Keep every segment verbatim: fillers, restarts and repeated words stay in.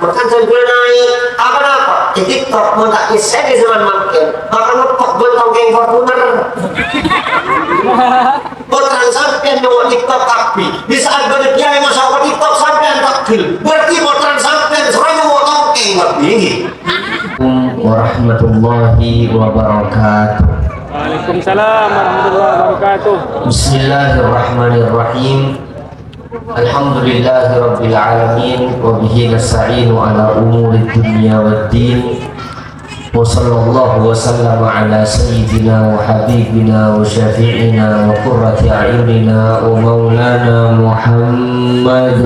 Kan sambil naik, apa-apa? Di TikTok, mon ta' ngessè'è zaman mangkèn, bakal ngeppok bân tongkèng Fortuner. Pottrana sampèyan nyo'on TikTok kabbhi. Di saat bâdâ kiai maso' ka TikTok, sampèyan ta'dil. Berarti pottrana sampèyan soro nyo'on tongkèng kabbhi, ngghi? Warahmatullahi wabarakatuh. Waalaikumsalam warahmatullahi wabarakatuh. Bismillahirrahmanirrahim. Alhamdulillahirabbil alamin, wa bihi nasta'inu ala umurid dunya waddin. Wa sallallahu wa sallama ala sayyidina wa habibina wa syafi'ina wa qurrati a'yunina wa maulana Muhammad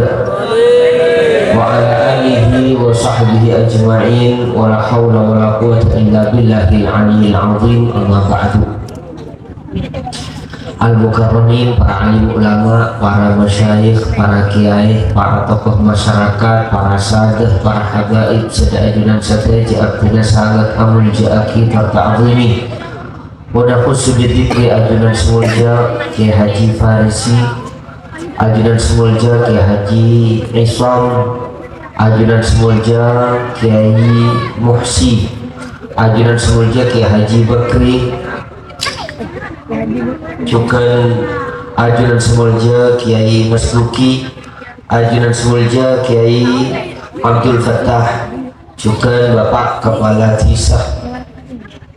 wa ala alihi wa sahbihi ajma'in, wa la haula wa la quwwata illa billahil aliyyil azim, amma ba'du. Al-Mukarramin, para alim ulama, para masyayikh, para kiai, para tokoh masyarakat, para sahadat, para habaib, sadhâjâ ajunan sadhâjâ abdhina sanget amolja'aghi tor ta'zimi. Wa nakhussu bidzikri ajunan sè molja Kiai Haji Farisi, ajunan sè molja Kiai Haji Isam, ajunan sè molja Kiai Muhsi, ajunan sè molja Kiai Haji Bakri, jhughân ajunan sè molja Kiai Masluki, ajunan sè molja Kiai Abdul Fattah, jhughân Bapak Kepala Dhisa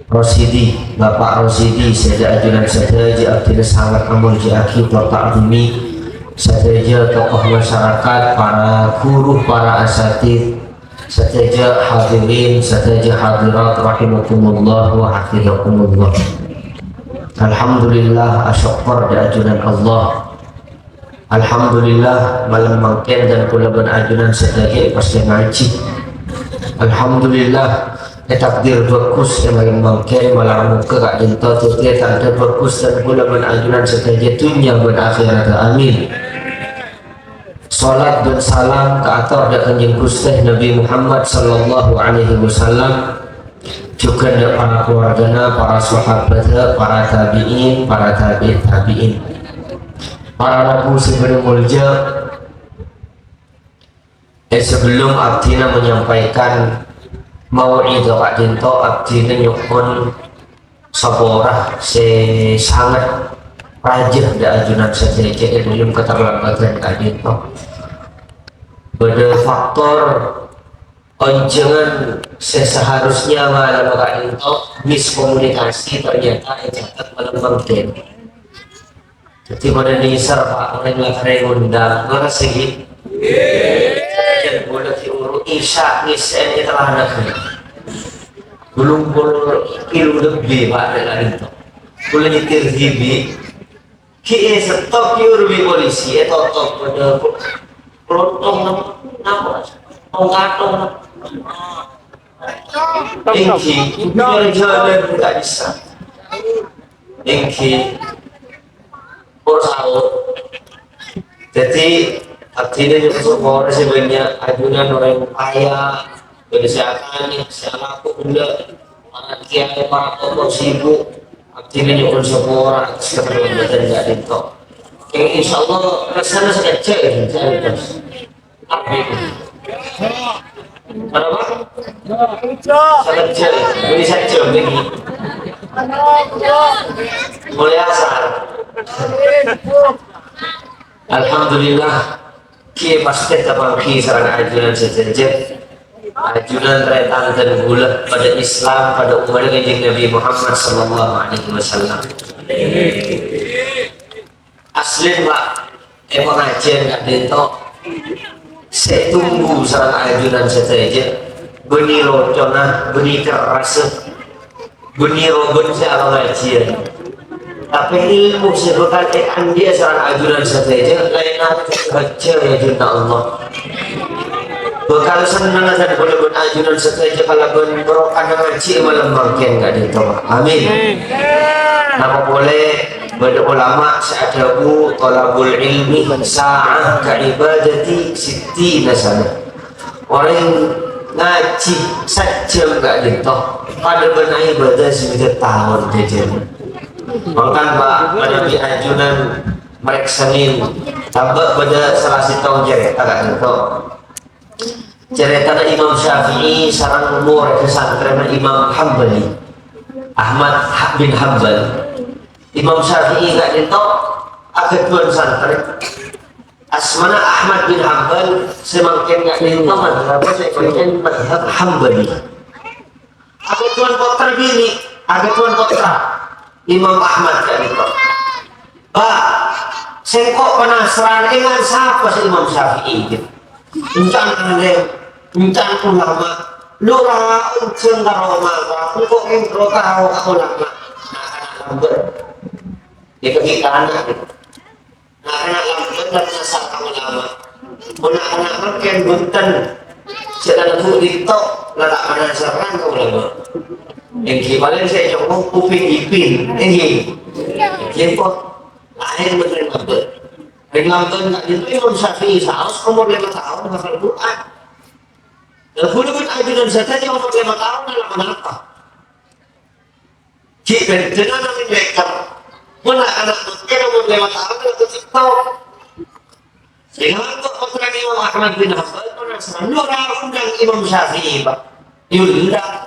Rosidi, Bapak Rosidi, sadhâjâ ajunan sadhâjâ abdhina sanget amolja'aghi tor ta'zimi, sadhâjâ tokoh masyarakat, para guru, para asatidz, sadhâjâ hadirin, sadhâjâ hadirat rahimakumullah wa hafizakumullah. Alhamdulillah, asokkor dâ' ajunan Allah. Alhamdulillah, malem mangkèn dân kaulâ bân ajunan sadhâjâ pas ngajhi. Alhamdulillah, ètakdir bhâghus è malem mangkèn, malar moghâ ka'dinto dhâddhiyâ tandhâ bhâghus dân kaulâ bân ajunan sadhâjâ dhunnya bân akhèrat. Amin. Shalat bân salam kaator dâ' Kanjeng Ghustè Nabi Muhammad sallallahu alaihi wasallam, jhughân dâ' para kalowargana, para sahabat, para tabi'in, para tabi'it tabi'in. Para rabu sè bâdâ molja, è, sabellunna abdhina menyampaikan mau'idhah ka'dinto, abdhina nyo'on sapora sè sanget rajâ dâ' ajunan sadhâjâ è dâlem katerlambâdhân ka'dinto. Bâdâ faktor onjhângan sè seharusnya malem ka'dinto miskomunikasi, ternyata ècatet malem mangkèn. Dhâddhi padâ nèser, Pak, orèng la karè ngondhâng. Lerres, ngghi? Jhâ' bulâ diuru Isya ngèssè'è è Tellana Ghellâ'. Tello polo kilo lebbi, Pak, dâ' ka'dinto. Kaulâ nyetir dhibi'. Ghi' èstop èuru bi' polisi, ètotop padâ ko-, klothong napa, napa, tong-katong napa. Èngghi, jhâlân ta' bisa. Èngghi, pur saur. Dhâddhi, abdhina nyo'on sapora sè bânnya', ajunan orèng kaya, bâdâ sè atanè, sè alako ghellâ', para kiai, para tokoh sibuk, abdhina nyo'on sapora atas katerlambâdhân ka'dinto. Insyaallah, rassana sakejjhâ', ya, Bos. Apa? Sakejjhâ', bânnè sajjhâm, ngghi. Mulai asar. Alhamdulillah. Ghi' pastè tapangghi sareng ajunan sadhâjâ. Ajunan tarètan dân kaulâ padâ Islam, padâ ommaddhâ Kanjeng Nabi Muhammad sallallahu alaihi wasallam. Aslin, Pak, è pangajhiyân ka'dinto sè ètonggu sareng ajunan sadhâjâ, bânnè locona, bânnè kerrassa. Bânnè robân sè apangajhiyân. Tapè èlmo sè bhâkal èandi'â sareng ajunan sadhâjâ, laènna bhâjjhâ è ajunanna Allah. Bhâkal sennengnga dân kaulâ bân ajunan sadhâjâ kalabân barokahna ngajhi è malem mangkèn ka'dinto. Amin. Napa polè bâdâ ulama sè adhâbu, "Thalabul ilmi sa'ah ka ibadati sittina sanah." Orèng ngajhi sajjhâm ka'dinto, padâ bân ibâdâ sabidhâk taon jhâjhân. Mangkana, Pak, manabi ajunan marèksanè, tamba' bâdâ sala sèttong carèta ka'dinto. Carètana Imam Syafi'i sareng morèdda santrèna Imam Hambali, Ahmad bin Hambal. Imam Syafi'i ka'dinto aghâdhuwân santrè. Asmana Ahmad bin Hambal, sè mangkèn ka'dinto madhâbbhâ sè mangkèn madhâb Hambali. Aghâdhuwân pottra binè', aghâdhuwân pottra. Imam Ahmad ka'dinto. "Bâ, sèngko' penasaran, ènga' sapa sè Imam Syafi'i?" Encana alim, encana ulama. Lora onjhâng ka roma, engko' engko' tao ka ulama. Nah, lambâ'. Èkaghi' kana'. Nah, kana' lambâ' penasaran ka ulama. Mon kana' mangkèn bhunten. Sè kana' bu' dito, la ta' penasaran ka ulama. Èngghi palèng sè cokop kuping ipin. Èngghi. Èngghi, po. Laèn bhunten lambâ'. Rèng lambâ' ka'dinto Imam Syafi'i saos omor lèma taon hafal Qur'an. Lah, ghulâ bân ajunan sadhâjâ omor lèma taon la ponapa? Ghi' bhâdhânna neng lèkèr. Mon na'-kana' mangkèn omor lèma taon la ta' cèpto. Sèngko' pottrana Imam Ahmad bin Hambal penasaran. Lora ondhâng Imam Syafi'i, Pak. Èondhâng.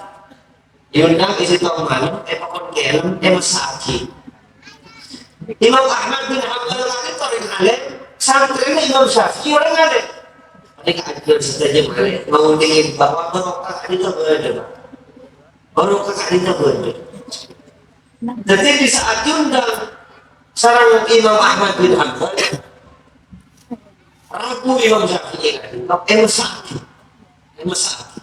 Èondhâng è sèttong malem, èpakon kèlem, èmessa'aghi. Imam Ahmad bin Hambal ka'dinto orèng alim, santrèna Imam Syafi'i orèng alim. Panèka ajunan sadhâjâ malè, maundingin bahwa barokah ka'dinto bâdâ, Pak. Barokah ka'dinto bâdâ. Dhâddhi, è sa'at èondhâng sareng Imam Ahmad bin Hambal, rabu Imam Syafi'i ka'dinto, èmessa'aghi. Èmessa'aghi.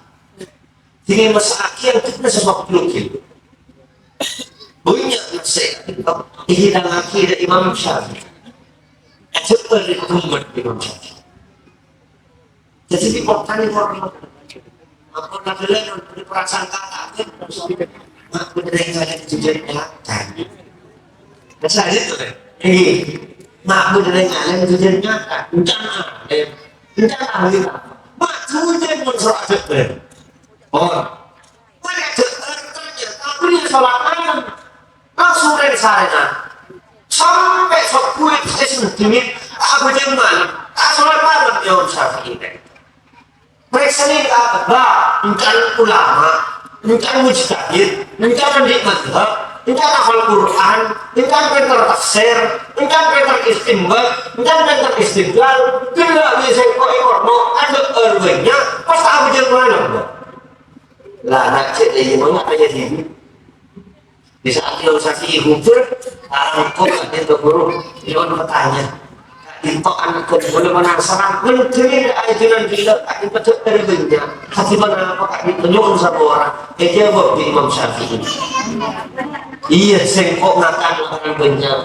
Dhing èmessa'aghi anggepna sapolo kilo. Bânnya' nassè' èhidangngaghi dâ' Imam Syafi'i. Ajâbâ rè' ummat Imam Syafi'i. Jadi, di kota ini, apa, apa, apa, perasaan kakak, aku bener-bener yang ada di dunia nyata. Biasa aja tuh, kan? Iya. Mak, bener-bener yang ada di dunia nyata. Rencana, eh, rencana, gitu. Mak, hujan pun surat, eh. Oh. Pada ternyata beliau sholat malam. Langsung rèng-sarèngan. Sampè' sobbhu èsengghâ, abhâjâng malem, ta' sholat malem Imam Syafi'i. Parèksanè ka, Bâ, èncana ulama, èncana mujtahid, èncana andi' madzhab, èncana hafal Qur'an, èncana pènter tafsir, èncana pènter istinbat, èncana pènter istidlal, ghellâ' bi' sèngko' èkorno, adâ' bânnya', pas ta' abhâjâng malem, Bâ. Lah, na' cè' rèya mangkana dhibi'. Di saat Imam Syafi'i ghubur, tarangko ka'dinto ghuru, nyo'on patanya. Ka'dinto anakku, bhâlâ penasaran, mending ajunan ghellâ', ka'dinto cè' dhâri bânnya'. Ka'dinto napa ka'dinto nyo'on sapora? Èjâwâb bi' Imam Syafi'i. Iyâ, sèngko' ngakan makanan bânnya'.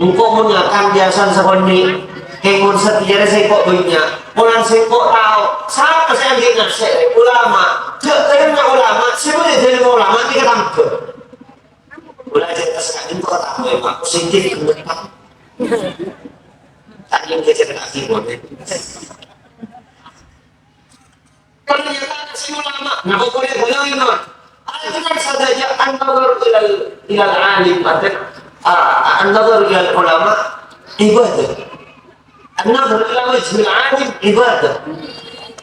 Engko' mon ngakan biasana sakonnè', kèng mon satèya rè sèngko' bânnya', polana sèngko' tao, sapa sè andi' nassè' rè? Ulama. Dhâ', dhâlem ulama, sè bâdâ dhâlem ulama nèka tambâ. Kaulâ ajâ' ka saka'dinto katako'è, Pak, positif, Pak. Tadi nggak cerita lagi, Pak. Ternyata sè ulama, nah, pokoknya boleh, no. Ajunan sadhâjâ an-nazar ilal, ilal alim, artèna, ah, an-nazar ilal ulama ibadah. An-nazar ila wajhil alim ibadah.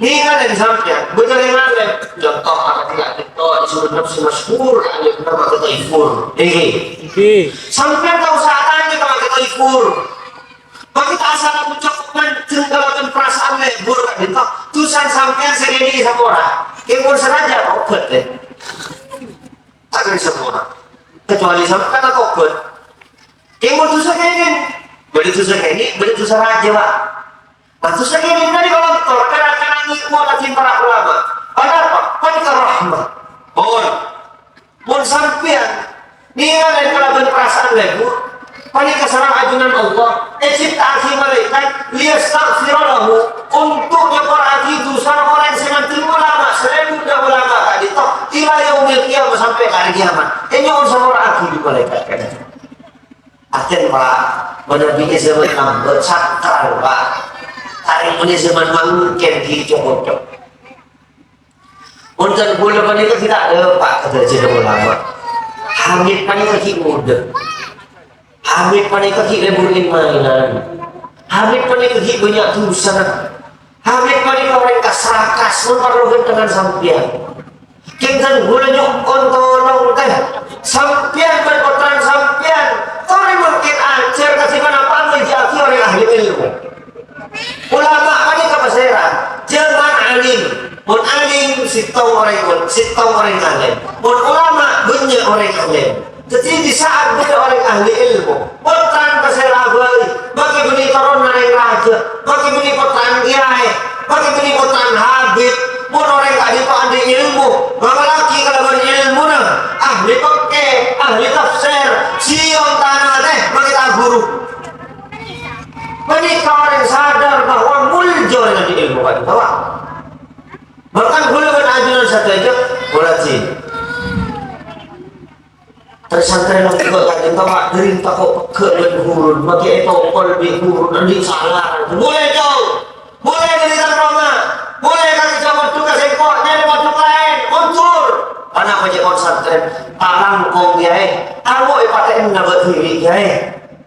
Nèngalè sampèyan, bhender ngalè. Conto, apa tidak conto, ismun nafsi masyhur, alim nama kita ifur. Ini. Sampèyan tao sè atanya sama kita ifur. Bagi tak asal aku cocok mancèng kalabân perasaan lebur, kan, gitu. Dusan sampèyan sè kènè' sapora. Kèng mon sè rajâ, tobat, deh. Tak ada sapora. Kecuali sampèyan tobat. Kèng mon dusa kènè'. Bâdâ dusa kènè', bâdâ dusa rajâ, Pak. Nah, dusa kènè' tadi kalau betul, kadang-kadang itu lagi para ulama. Kenapa? Kan ke rahmat. Bon. Mon sampèyan nèngalè kalabân perasaan lebur, panèka sareng ajunan Allah, ècipta'aghi malaèkat, liyastaghfira lahu, untuk nyapora'aghi dusa orèng sè ngandel ulama, sè lebur dâ' ulama ka'dinto, ila yaumil qiyamah, sampè' ka arè kiamat. Ènyo'on sapora'aghi bi' malaèkat ka'dinto. Artèna, Pak, manabi è zaman lambâ' sakral, Pak. Arèng mon è zaman mangkèn ghi' cocok. Wonten kaulâ panèka ghi' ta' dâpa' ka darajat ulama. Hamid panèka ghi' ngodâ. Hamid panèka ghi' lebur in-mainan. Hamid panèka ghi' bânnya' dusana. Hamid panèka orèng kas-rakas, mon parlo ghântengan sampèyan. Kèng dân kaulâ nyo'on tolong, tè. Sampèyan bân pottrana sampèyan, torè mangkèn ajhâr ka sè ponapa, ajhârraghi orèng ahli ilmu. Ulama panèka pasèra? Jhâman alim. Mon alim, sèttong orèng, sèttong orèng alim. Mon ulama, bânnya' orèng alim. Dhâddhi, di saat bâdâ orèng ahli ilmu, pottrana pasèra bhâi, makè bânnè toronna rèng rajâ, makè bânnè pottrana kèyaè, makè bânnè pottrana habib, mon orèng ka'dinto andi' ilmu, ngabâllaghi kalabân ilmuna, ahli pekke, ahli tafsir, siyong tana tè, makè ta' ghuru. Panèka orèng sadar bahwa molja orèng andi' ilmu ka'dinto. Bahkan kaulâ bân ajunan sadhâjâ, kaulâ jin. Santrè-santrè nangghâ ka'dinto, Pak, dhâri tako' pegghâ' bân ghurun, makè ètongkol bi' ghurun, andi' sala. Molè, Cong! Molè dhâri tang roma! Molè ka kèjhâ' maddhu ka sèngko', nyarè maddhu laèn, ondur! Anapa cè' mon santrè? Palangkong, Kèyaè. Amo èpatè'ana bâ' dhibi', Kèyaè.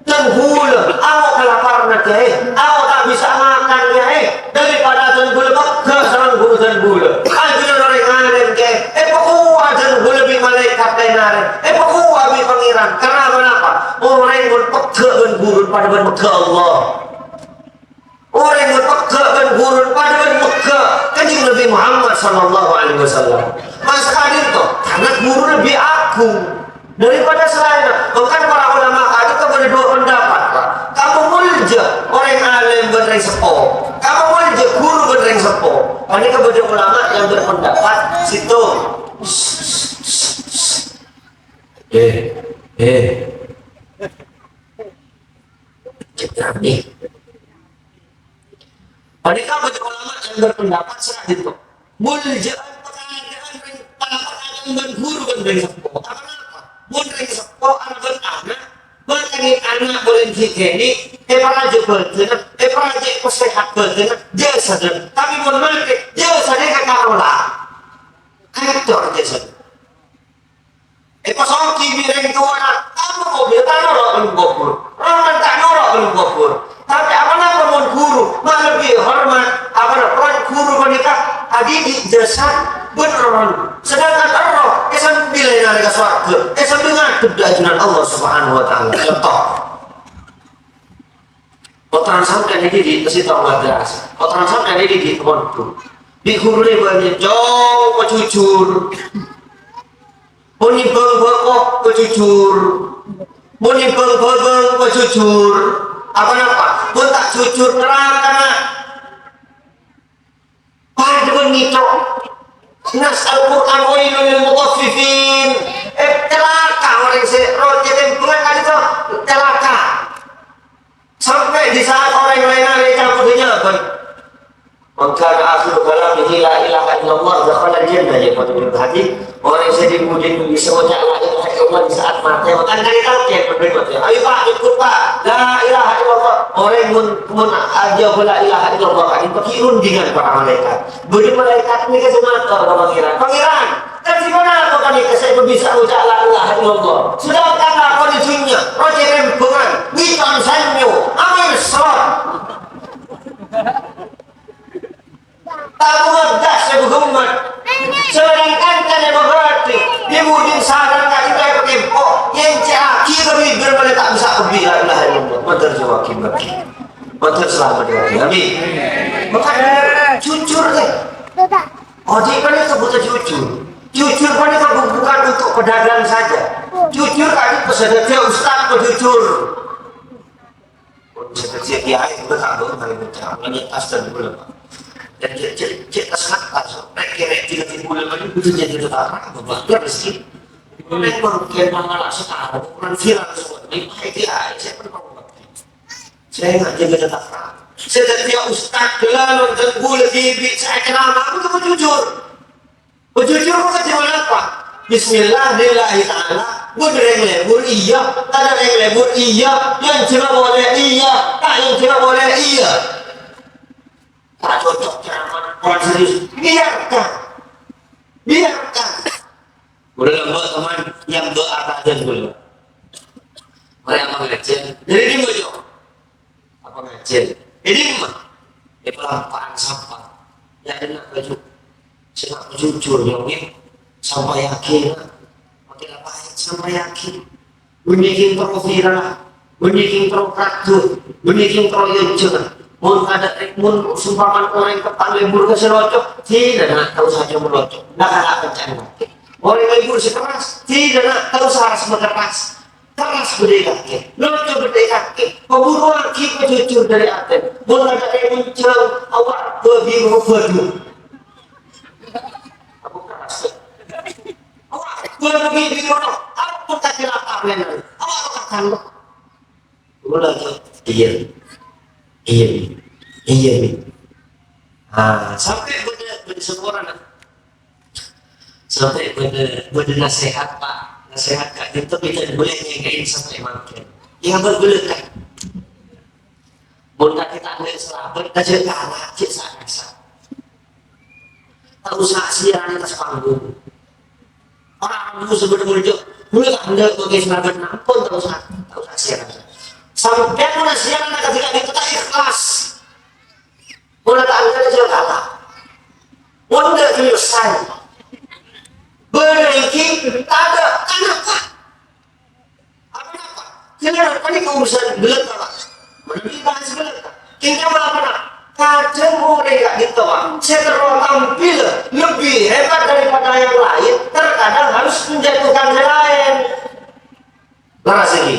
Dân kaulâ, amo kalaparanna, Kèyaè. Amo ta' bisa makan, Kèyaè. Daripada dân kaulâ pegghâ' sareng ghuru dân kaulâ. Ajunan orèng alim, Kèyaè. Èpakowa dân kaulâ bi' malaèkat laèn arè. Èpakowa bi' Pangèran. Karna ponapa? Orèng mon pegghâ' bân ghurun padâ bân pegghâ' Allah. Orèng mon pegghâ' bân ghurun padâ bân pegghâ' Kanjeng Nabi Muhammad sallallahu alaihi wasallam. Masa ka'dinto, karna ghuruna lebbi agung daripada salaènna. Bahkan para ulama ka'dinto bâdâ duwâ' pendapat, Pak. Kamu molja orèng alim bân rèng seppo. Kamu molja ghuru bân rèng seppo. Panèka bâdâ ulama yang berpendapat sèttong. Eh, eh. Cekani. Panèka bâdâ ulama yang berpendapat sè ka'dinto. Muljâ'ân pakaadâ'ân rèng, pakaadâ'ân bân ghuru bân rèng seppo. Arapa? Mon rèng seppo ana' bân ana', makana ana' polè ghi' kènè', èparajâ bhâdhânna, èparajâ èpasèhat bhâdhânna, jasadda. Tapè mon matè, jasadda èkakarola. Ator jasadda. Èpasonggi bi' rèng towana, tamo mobil ta' noro' ka lem kobhur. Roman ta' noro' ka lem kobhur. Tapè aponapa mon ghuru, ma' lebbi hormat, aponapa mon ghuru panèka adhidhi' jasad bân erroh. Sedangkan erroh èsambhillâ narèka sowarghâ, èsambhillâ ngadhep dâ' ajunan Allah Subhanahu wa Ta'ala. Conto. Pottrana sampèyan èdhidhi' ka sèttong madrasah. Pottrana sampèyan èdhidhi' ka pondhuk. Bi' ghuruna bânnya', "Cong, pajhujhur." Mon nèmbhâng bhâko, pajhujhur. Mon nèmbhâng bhâbâng, pajhujhur. Aponapa? Mon ta' jhujhur, neraka, na'. Padâ bân ngèco'. Nas Al-Qur'an, "Wailul lil mutaffifin." Eh, calaka' orèng sè rocè tèmbhângan ka'dinto, calaka'. Sampè' di saat orèng laènna lè' campur dunya, bân. "Man kana akhiru kalamihi la ilaha illallah, dakhalal jannah," ya, Pak, hadis. Orèng sè di-, di-, bisa ngoca' la ilaha illallah di saat matè, maka kan ètangkèp, bân matè. "Ayo, Pak, ikut, Pak. La ilaha illallah." Orèng mon, mon ajâwâb la ilaha illallah, kan èpakè rundingan para malaèkat. Bâdâ malaèkat nèka sè mator ka Pangèran, "Pangèran, kadhi ponapa panèka sè bisa ngoca' la ilaha illallah? Sedangkan lakona è dhunnya, rocè tèmbhângan, ngèco' sènyo, amèn slot." Tabu ngegas ya Muhammad. Sedangkan kan yang berarti di mudin sadar kan itu yang kempo, yang caki tapi biar pada tak bisa lebih la ilaha illallah. Matur jawab bagi. Matur selamat ya. Amin. Makanya jujur deh. Odi kan itu butuh jujur. Jujur kan itu bu-, bukan untuk pedagang saja. Jujur tadi pesan dia ustaz kok jujur. Sè dhâddhiyâ kiyaè, ghulâ ta' bâ'ân kali bocah, mulanya tas dan ghulâ, Pak. Dan cè', cè', cè' tas nak tas, rèk-kèrèk tiga ribu lima ribu tuh jadi tetara, berbagi rezeki. Mulai mungkin mangala setara, ukuran viral semua. Ini pakai kiyaè, saya pun mau bagi. Saya nggak jadi tetara. Saya jadi ya ustaz, gelalon dan ghulâ gibi, saya ceramah, aku tuh jujur. Jujur kok kadhi ponapa? Bismillah, lillahi ta'ala. Bun rèng lebur, iyâ. Tadâ' rèng lebur, iyâ. Yân jhâ' polè, iyâ. Ta' yân jhâ' polè, iyâ. Ta' cocok ceramah, kurang serius. Biarkan. Biarkan. Ghulâ lambâ' teman, nyambâ' atajân ghulâ. Mari apa ngajhâr? Jadi ini bocor. Apa ngajhâr? Ini mah. Ini pelampiyan sampè' Jhâ' dâ' enna' bhâjhu. Sè ta' jujur, yâ, ngghi. Sampayaghi, na'. Makkè la pahit, sampayaghi. Bânnè kèng terro viral, bânnè kèng terro kaddhu, bânnè kèng terro èonjhâng. Mon tadâ', mon seumpamana orèng pettan lebur ka sè loco', dina, na', ta' osa ajhâ' loco'. La kala' kencang makkè. Orèng lebur sè kerras, dina, na', ta' osa ras makerras. Kerras bâdâ è kakè, loco' bâdâ è kakè, paburuwaghi pajhujhur dâri atè. Mon tadâ' rèng onjhâng, awak bâbi rowa bâdhu. Aku kerras. Awak bâbi rowa, aku tak kira apa, men. Awak tak kan. Gula aja. Iyâ. Iyâ, Bi. Iyâ, Bi. Ah, sampè' bâdâ, bâdâ saporana. Sampè' bâdâ, bâdâ nasèhat, Pa'. Nasèhat ka'dinto bhidhâna bulâ ngèngè'è sampè' mangkèn. Iyâ, bâ-, bulâ, Ka'. Mon kakè ta' nèng salabât, jhâ' kala', jhâ' sa-kasa. Ta' osa siyaran è attas panggung. Ora rabu sabâna mulja, bulâ ta' nèng mangkèn salabât, ampon, ta' osa, ta' osa siyaran. Sampèyan mon siyaran ka ka'dinto ta' ikhlas. Mon ta' nèng jhâ' kala'. Mon ta' nyèlessaè. Bâdâ èngghi tadâ', ta' napa. Apa-napa? Kèng panèka urusan ghellâ', Pa'. Manabi bahas ghellâ'. Kèng nyamana, Pa'? Kadhâng orèng ka'dinto, Pa', sè terro tampil lebih hebat daripada yang lain, terkadang harus menjatuhkan yang lain. Lerres ghi?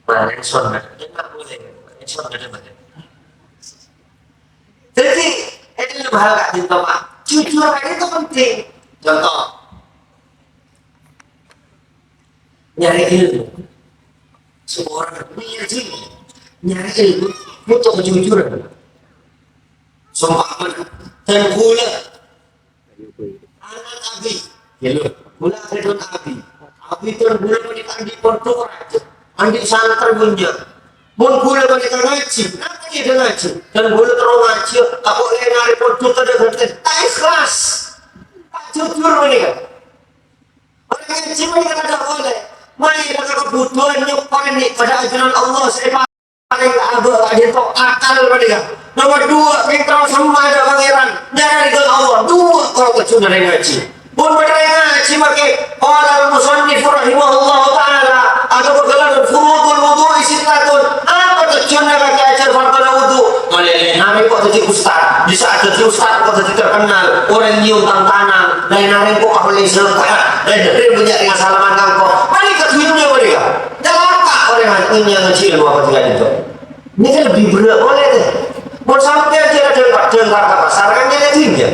Nah, respon, Pak. Respon, Pak. Jadi, ini lima hal ka'dinto, Pak. Jujur aja itu penting. Contoh, nyari ilmu. Semua orang punya ilmu. Nyari ilmu butuh kejujuran. Sumpah, dan gula. Anak Abi. Ghâllu. Ghulâ ghâdhuwân Abi. Abi dhân ghulâ panèka andi' pondhuk rajâ. Andi' santrè bânnya'. Mon ghulâ panèka ngajhi, napa kèya ngajhi? Dhân ghulâ terro ngajhi, tako' lè narè pondhuk tadâ' ghântèn. Ta' ikhlas. Ta' jujur panèka. Orèng ngajhi panèka tadâ' polè. Maèna ka kabhutowan nyokkorè nè' padâ ajunan Allah sè èpa- Paling abâ' ka'dinto akal panèka. Nomor dua, mènta semma dâ' Pangèran. Nyarè ridhâna Allah. Dua, karo kejjhuna rèng ngajhi. Mon bâdâ rèng ngajhi makè, qala al-musannifu rahimahullahu ta'ala, atau bhâkal furu'dul wudu'i sittatun. Apa kejjhuna makè ajhâr fardhuna wudu'? Malè lè narè kok dhâddhi ustad. Di saat dhâddhi ustad kok dhâddhi terkenal. Orèng nyèyom tang tanang. Lè narè kok ahli zakat. Lè narè bânnya' rèng asalaman kangko. Panèka dhunnya panèka. Calaka' orèng ngajhi, ngajhi ilmu apa dhika itu. Ini kan lebih berat boleh deh. Mau sampai aja ada padang warga pasar kan jadi dunia.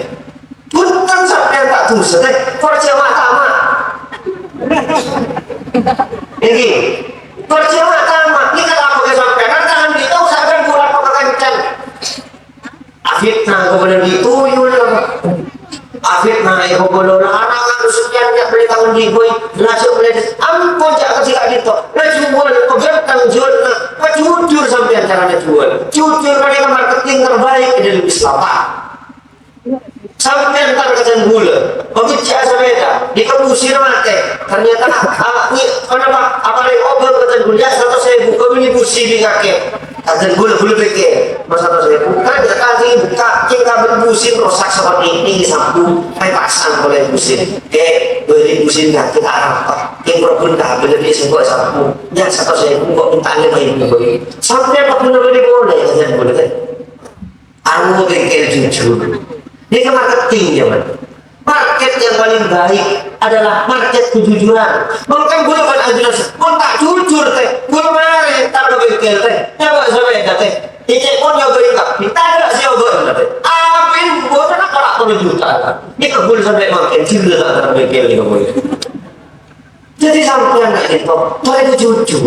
Bukan sampai tak dosa deh. Percaya mata mah. Ini percaya mata mah. Ini kan apa sampai kan tangan kita usah kan kurang apa kencang. Afitna kepada itu yul apa? Afitna ya kobolo anak anu sekian ya beli tangan di boy. Langsung beli ampun cak kasih kak gitu. Nah jual pegang tang jual nah. Nah jujur sampean caranya jual. Jujur mereka marketing terbaik di Islam. Sampean tar kacang gula, pabicca sepeda, dikebusir mate. Ternyata, ah, ni, apa nama, apa nih, obor kacang gula, seratus ribu, kau ini busi di kaki. Kacang gula, gula peke, mas seratus ribu. Ternyata, ini buka, kita beli busi, rusak seperti ini, sapu, saya pasang oleh busi. Eh, beli busi kaki, apa? Yang berbunda, beli di sebuah sapu. Ya, seratus ribu, kok minta lima ribu, beli. Sampai apa guna beli boleh, kacang gula, teh. Anu bengkel jujur. Ini kan marketing, ya, Mas. Market yang paling baik adalah market kejujuran. Mangkana ghulâ bân ajunan, mon ta' jujur, teh, ghulâ marè taro bengkel, teh. Nyoba sepeda, teh. Cè' pon nyoba tapi tadâ' sè nyoba, teh. Amin, buat apa rak puluh juta? Ini kebun sampai makin jila tak ada bengkel ini, kebun. Jadi, sampeyan nek itu, mereka jujur.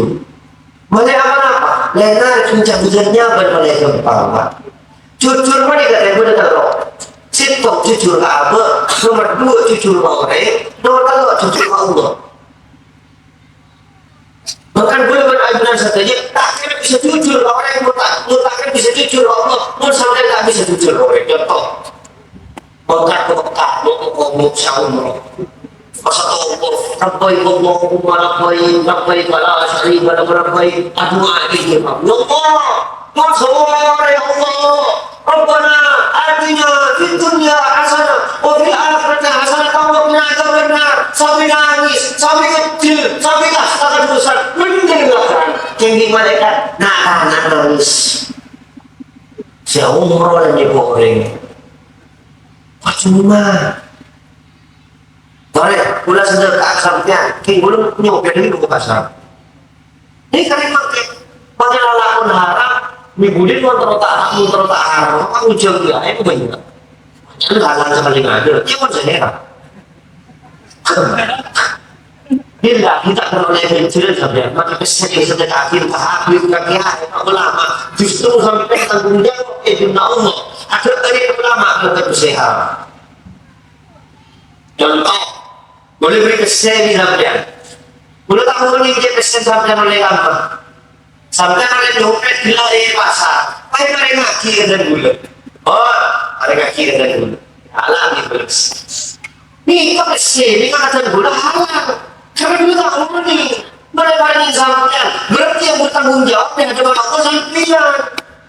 Mele apa-apa, lena puncak hujannya ban mele gempa, Pak. Jujur mele gak ada bener, loh. Sèttong jujur ka abâ', nomor dua jujur ka orèng, nomor tello' jujur ka Allah. Bahkan ghulâ bân ajunan sadhâjâ, ta' kèra bisa jujur ka orèng, mon ta', mon ta' kèra bisa jujur ka Allah, mon sampèyan ta' bisa jujur ka orèng. Contoh, Mekka ke Mekka, mau ke Mekka, mau ke Mekka. Pas tawaf, "Labbaik Allahumma labbaik, labbaik la syarika lak labbaik." Adu'a ka Allah. "Ya Allah, mon sawara ya Allah. Rabbana atina fid dunya hasanah wa fil akhirati hasanah wa qina adzabannar." Sambi nangis, sambi kecil, sambi kasta kadusan. Bener lah kan? Kenging malaikat, nah, nah, nangis. Sè umroh lan nyèpo orèng. Percuma. Torè, kaulâ sadhâjâ ka sampèyan, kèng kaulâ nyopèr nèko ka pasar. Nèka kan mangkèn, mangkèn lalakon haram, mè' budina mon terro ta' haram, mon terro ta' haram, apa ujung ya, ayo banyak. Jangan halal sekali nggak ada, ya pun saya heran. Bila kita kalau naik bensin sampèyan, maka pèssè, pèssè ka'dinto, habib, ka kiai, ka ulama, justru sampèyan tanggung jawab, eh, dina Allah. Ada dari ulama, bukan pèssè haram. Contoh, kaulâ bâri' pèssè bi' sampèyan. Kaulâ ta' onèng jâ' pèssè sampèyan ollè kamma. Sampèyan ollè nyopèt ghellâ' è pasar. Pas marè ngajhi ka dân kaulâ. Oh, marè ngajhi ka dân kaulâ. Halal nèko pèssè. Nèko pèssè, nèko ka dân kaulâ halal. Karena kaulâ ta' onèng. Marè parèngè sampèyan, berarti yang bertanggung jawab di hadapan Allah sampèyan.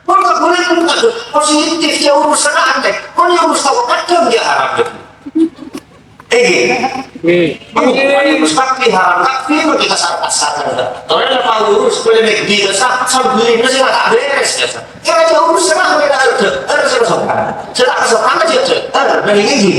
Mon ta' bulâ, mon ta' positif, ya urusanna anè. Mon ya urus tao kadhâng ya haram. Èngghi. Èngghi. Mon ya urus kabbhi haram, kabbhi mon kita salah-salah. Torè la urus polemik di desa, sambil ini sih tak beres ya. Kira aja urusanna anè, ada, ada, ada, ada. Saya tak kesempatan aja, ada, ada, dari ini.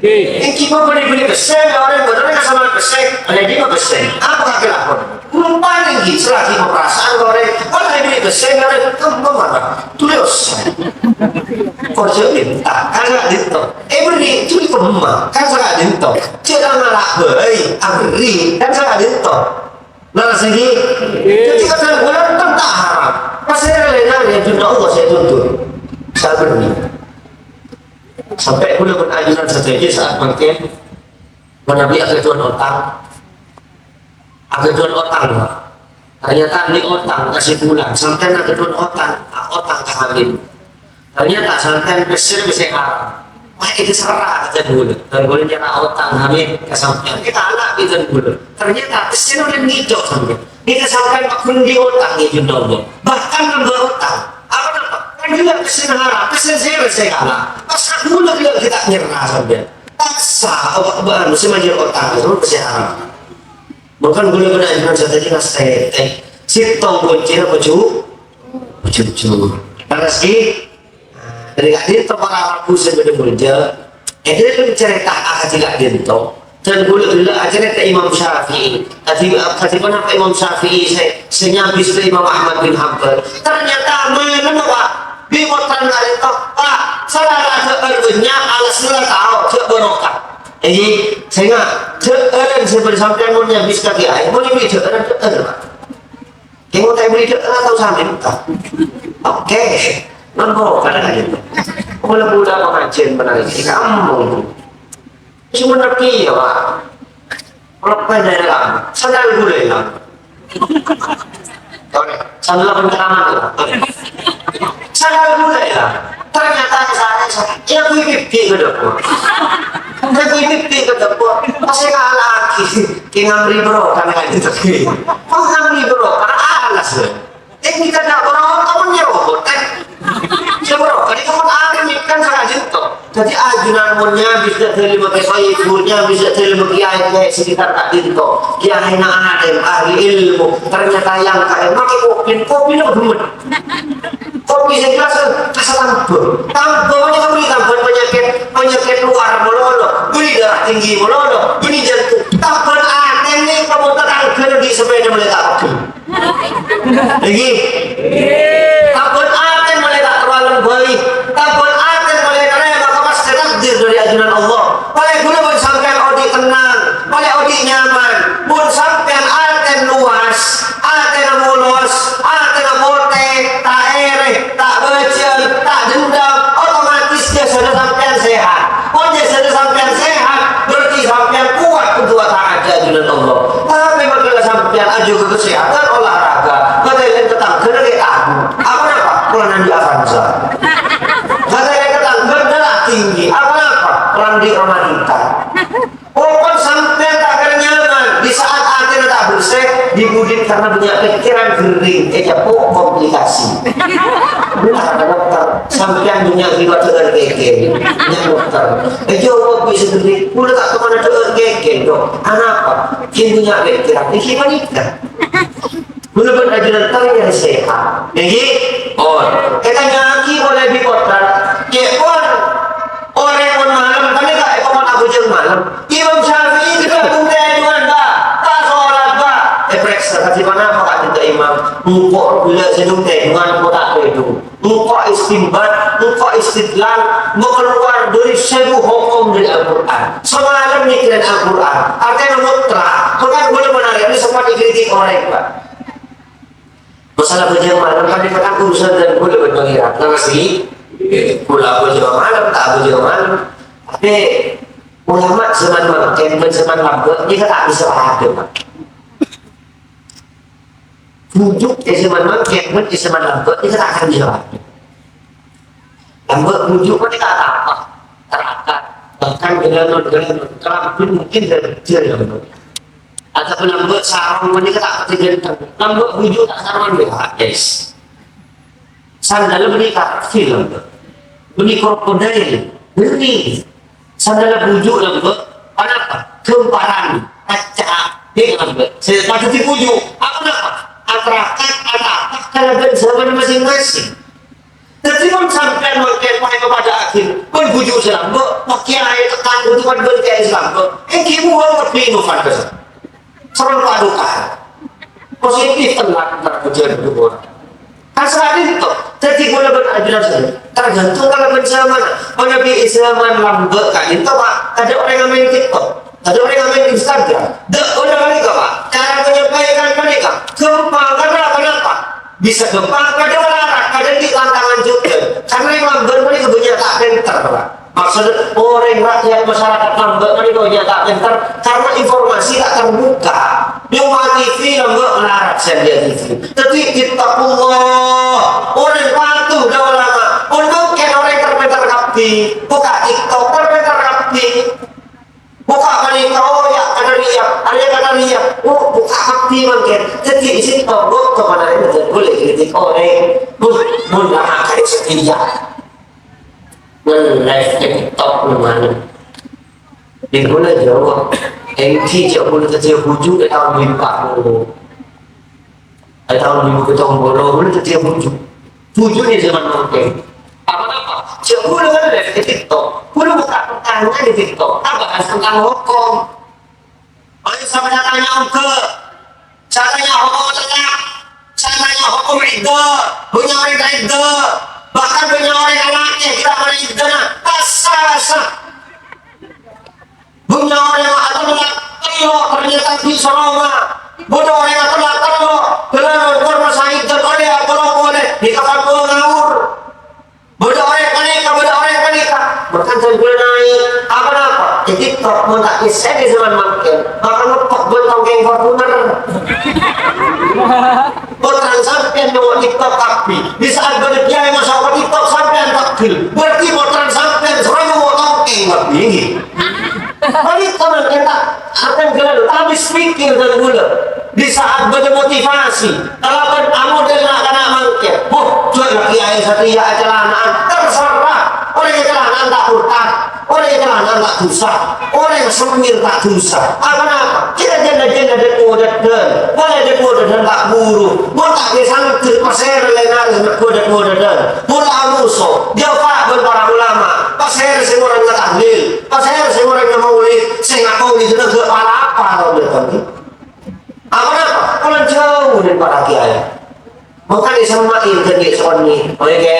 Èngghi. Èngghi, mon bâli-bâli pèssè, orèng bâdâna ka samana pèssè, ada di pèssè. Apa kagak lapor? Rumpana èngghi, selagi perasaan orèng, wah, ini pèssè, orèng, kemma, Pak? Tulus. Kerja minta, kagak dinto. Eh, beri, curi kemma, kagak dinto. Cedang ngalak bayi, abri, kan kagak dinto. Nah, sini, jadi kadhâng bulâ tentang haram. Pas saya rela nanya, "Dina Allah saya tuntut." Saya beri. Sampè' kaulâ pon ajunan sadhâjâ saat mangkèn, manabi aghâdhuwân otang. Aghâdhuwân otang, Pak. Ternyata ini otang, kasih pulang. Sampèyan aghâdhuwân otang, otang ka Hamid. Ternyata sampèyan pèssè, pèssè haram. Wah, ini serah, kata kaulâ. Dan kaulâ nyerah otang Hamid ka sampèyan. Kita anak, kata kaulâ. Ternyata pèssè udah ngicok sampèyan. Ini sampèyan paggun di otang, ya, Junta Allah. Bahkan nambah otang. Apa napa? Kan juga pèssè haram, pèssè sèrè sè kalah. Pas aku udah bilang kita nyerah sampèyan. Paksa, apa, apa, anu, sè majâr otang, itu pèssè haram. Bukan gula-gula yang sadhâjâ mas tete. Sittong kuncina pecu-, pecuju. Terus ki, dari ka'dinto para rabu sè bâdâ mulja, è dâlem carèta akadi ka'dinto, dan gula-gula acarèta Imam Syafi'i. Tadi, tadi kenapa Imam Syafi'i sè, sè nyabis ka Imam Ahmad bin Hanbal? Ternyata malem, Pak, bi' pottrana ka'dinto, "Pak, sala la dâ'âr bânnya', alas la tao, jhâ' barokah." Èngghi, sènga', dâ'ârân sè bâdâ sampèyan mon nyabis ka kiai, mon èbâghi dâ'ârân, dâ'âr, Pak. Kèng ta' èbâghi dâ'âr atau samèn, ta? Oke. Nembok kadang-kadang. Mula-mula pengajian menarik. Kamu. Cuma nepi ya, Pak. Lepas dari lama. Sandal gula hilang. Oke. Sandal penceramah hilang. Oke. Sandal gula hilang. Ternyata saya, saya, ya, gue pipi ke dapur. Gue pipi ke dapur. Masih kalah lagi. Ki Ngamri, Bro, kan aja tapi. Kok Ngamri, Bro? Karena alas, ya. Eh, kita ndak, Bro, kamu nyerobot, kan? Ya, Bro, kan itu kan alim, kan, salah jatuh. Jadi, ajunan mon nyabis dâ' dâlem kiai, ghurunya bisa dâlem kiai, kiai sekitar ka'dinto. Kiai na alim, ahli ilmu. Ternyata yang kaya makan kopi, kopi itu gemet. Kopi sè jelas, kan, asal tambah. Tambah, banyak kali tambah penyakit, penyakit luar melolo, beli darah tinggi melolo, beli jantung. Tambah aneh nih, kamu tetangga di sepeda mulai tak pegel. Lagi. Tambah aneh mulai tak terlalu baik. Tambah aneh mulai karena maka pas takdir dari ajunan Allah. Paling gula pun sampai odi tenang, paling odi nyaman. Pun sampeyan atèna luas, atèna mulus, atèna potè, ta' èrè, ta' bâjâl, ta' dendam, otomatis jasadda sampeyan sehat. Mon jasadda sampeyan sehat, berarti sampeyan kuat untuk taat ka ajunan Allah. Tapè mangkana sampeyan ajâgâ kesehatan, olahraga, bâdâ yang tetangga lagi aku. Apa napa? Pola nandi Avanza. Bâdâ yang tetangga darah tinggi. Apa napa? Pola nandi Romanita. Pokok sampeyan ta' Karena punya pikiran gering, eh, ya, kok komplikasi. Bukan dokter, sampeyan punya riwayat dengan geger, ya, dokter. Eh, jawab bisa gering, udah tak kemana dengan geger, dok. Kenapa? Dia punya pikiran, ini gimana? Walaupun ajunan tadi yang sehat, jadi, oh, kita nyaki oleh di kota, ya, pon, Orèng mon malem, panèka èpakon abhâjâng malem. Imam Syafi'i jârèya bhunten juwân, Pak. Ta' sholat, Pak. Èparèksa, kadhi ponapa ka'dinto Imam? Engko' ghellâ' sè bhunten juwân, engko' ta' tèdung. Engko' istinbat, engko' istidlal, makaluar dhâri sèbu hokom dhâri Al-Qur'an. Samalem mikkèrè Al-Qur'an. Artèna mutlak. Bukan boleh menarik. Ini sempat dikritik orèng, Pak. Masalah bhâjâng malem kan, itu kan urusan dan ghulâ bân Pangèran. Nangès, ghulâ bhâjâng malem, ta' bhâjâng malem. Tapè ulama zaman mangkèn bân zaman lambâ' nèka ta' bisa padâ, Pak. Bhuju' è zaman mangkèn bân è zaman lambâ' nèka ta' akan bisa padâ. Lambâ' bhuju' panèka atapèk, tarakat, bahkan gelanon-gelanon, kalambhi mungkin dâjâl lambâ'. Atawa lambâ' sarong panèka ta' patè ghântheng. Lambâ' bhuju' ta' sarongan bâ'na, guys. Sandal bânnè kafir lambâ'. Bânnè krokodil, ngeri. Sandal bhuju' lambâ', ponapa? Ghâmparan, kaca, dek lambâ'. Sè padâ dibhuju', aponapa? Atarakat, atapèk kalabân zaman masing-masing. Dhâddhi, mon sampèyan mangkèn paè kapadâ'âghi bân bhuju' sè lambâ', pakèyaè tekan bhutowan bân kèyaè sè lambâ', èngghi buwâng kabbhi novan ka sè-, sareng paduka. Positif tenang, tenang, ujian bhutowan. Kasra dinto, dhâddhi ghulâ bân ajunan sè tergantung kalabân zamana. Manabi è zaman lambâ' ka'dinto, Pak, tadâ' orèng maèn TikTok, tadâ' orèng maèn Instagram. Dâ' ghulâ panèka, Pak, cara menyampaikan panèka ghâmpang, karena kenapa? Bisa ghâmpang, kadhâng malarat, kadhâng ghi' tantangan jhughân. Karena è lambâ' panèka bânnya' ta' pènter, Pak. Maksud orèng rakyat masyarakat lambâ' panèka bânnya' ta' pènter karena informasi ta' terbuka. Nyoma TV lambâ' malarat sè liat TV. Dhâddhi, ittaqullah. Orèng patuh dâ' ulama. Mon mangkèn orèng ter-pènter kabbhi. Buka TikTok ter-pènter kabbhi. Buka panèka, oh, ya, kadâ' rèya, arèya kadâ' rèya. Oh, buka kabbhi mangkèn. Dhâddhi, isi tonggo' ka mana rèya, jhâ' boleh kritik orèng. Buh, mon lama kali setia. Nge-live TikTok neng mana? Di mana jawab? Èngghi jhâ' boleh dhâddhiyâ bhuju' è taon lèmpah. È taon duwâ èbu pèttong polo, ghulâ dhâddhiyâ bhuju'. Bhuju' nè zaman mangkèn. Apa-apa? Jhâ' ghulâ kan live è TikTok. Ghulâ buka pertanyaan di TikTok. Abahas tentang hukum. Ayo, sapa sè tanya ongghâ? Sè tanya hukum tellak. Sè tanya hukum iddah. Bânnya' orèng ta' iddah. Bahkan bânnya' orèng alakè kita' marè iddahna. Pas-pasan. Bânnya' orèng atellak tello', ternyata ghi' saroma. Bâdâ orèng atellak tello', ghellâ' nongkor masa iddah, ollè apa-apa, ollè nèka fatwa ngawur. Bâdâ orèng panèka, bâdâ orèng panèka. Bahkan sè ghulâ naè', apa-apa, è TikTok, mon ta' kèsè è zaman mangkèn, bakal ngeppok bân tongkèng Fortuner. Pottrana sampèyan nyo'on TikTok kabbhi. Di saat bâdâ kiyaè maso' ka TikTok, sampèyan tagghil. Berarti pottrana sampèyan soro nyo'on tongkèng kabbhi, èngghi? Panèka mangkèn ta' akan ghellâ' habis pikir dân ghulâ. Di saat bâdâ motivasi, kalabân amodel na'-kana' mangkèn. Wah, jhâ' la kiyaè satèya acalana'an. Terserah. Orèng acalana'an ta' murtad. Orèng acalana'an ta' dhusa. Orèng semmir ta' dhusa. Apa-napa? Kita jhâ' la-jhâ' la dâ'-ngodâdhân. Polè dâ'-ngodâdhân ta' buru. Mon ta' èsanggher, pasèra lè-nalè dâ'-ngodâdhân. Mon amoso, jhâpa' bân para ulama. Pasèra sè ngorengnga tahlil. Pasèra sè ngorengnga maulid. Sè ngako maulid jhâ' la apa-apa, tao bhunten. Apa-napa? Polana jhâu dâri para kiyaè. Mangkana semma'è ghândhi' sonnè, maèngkè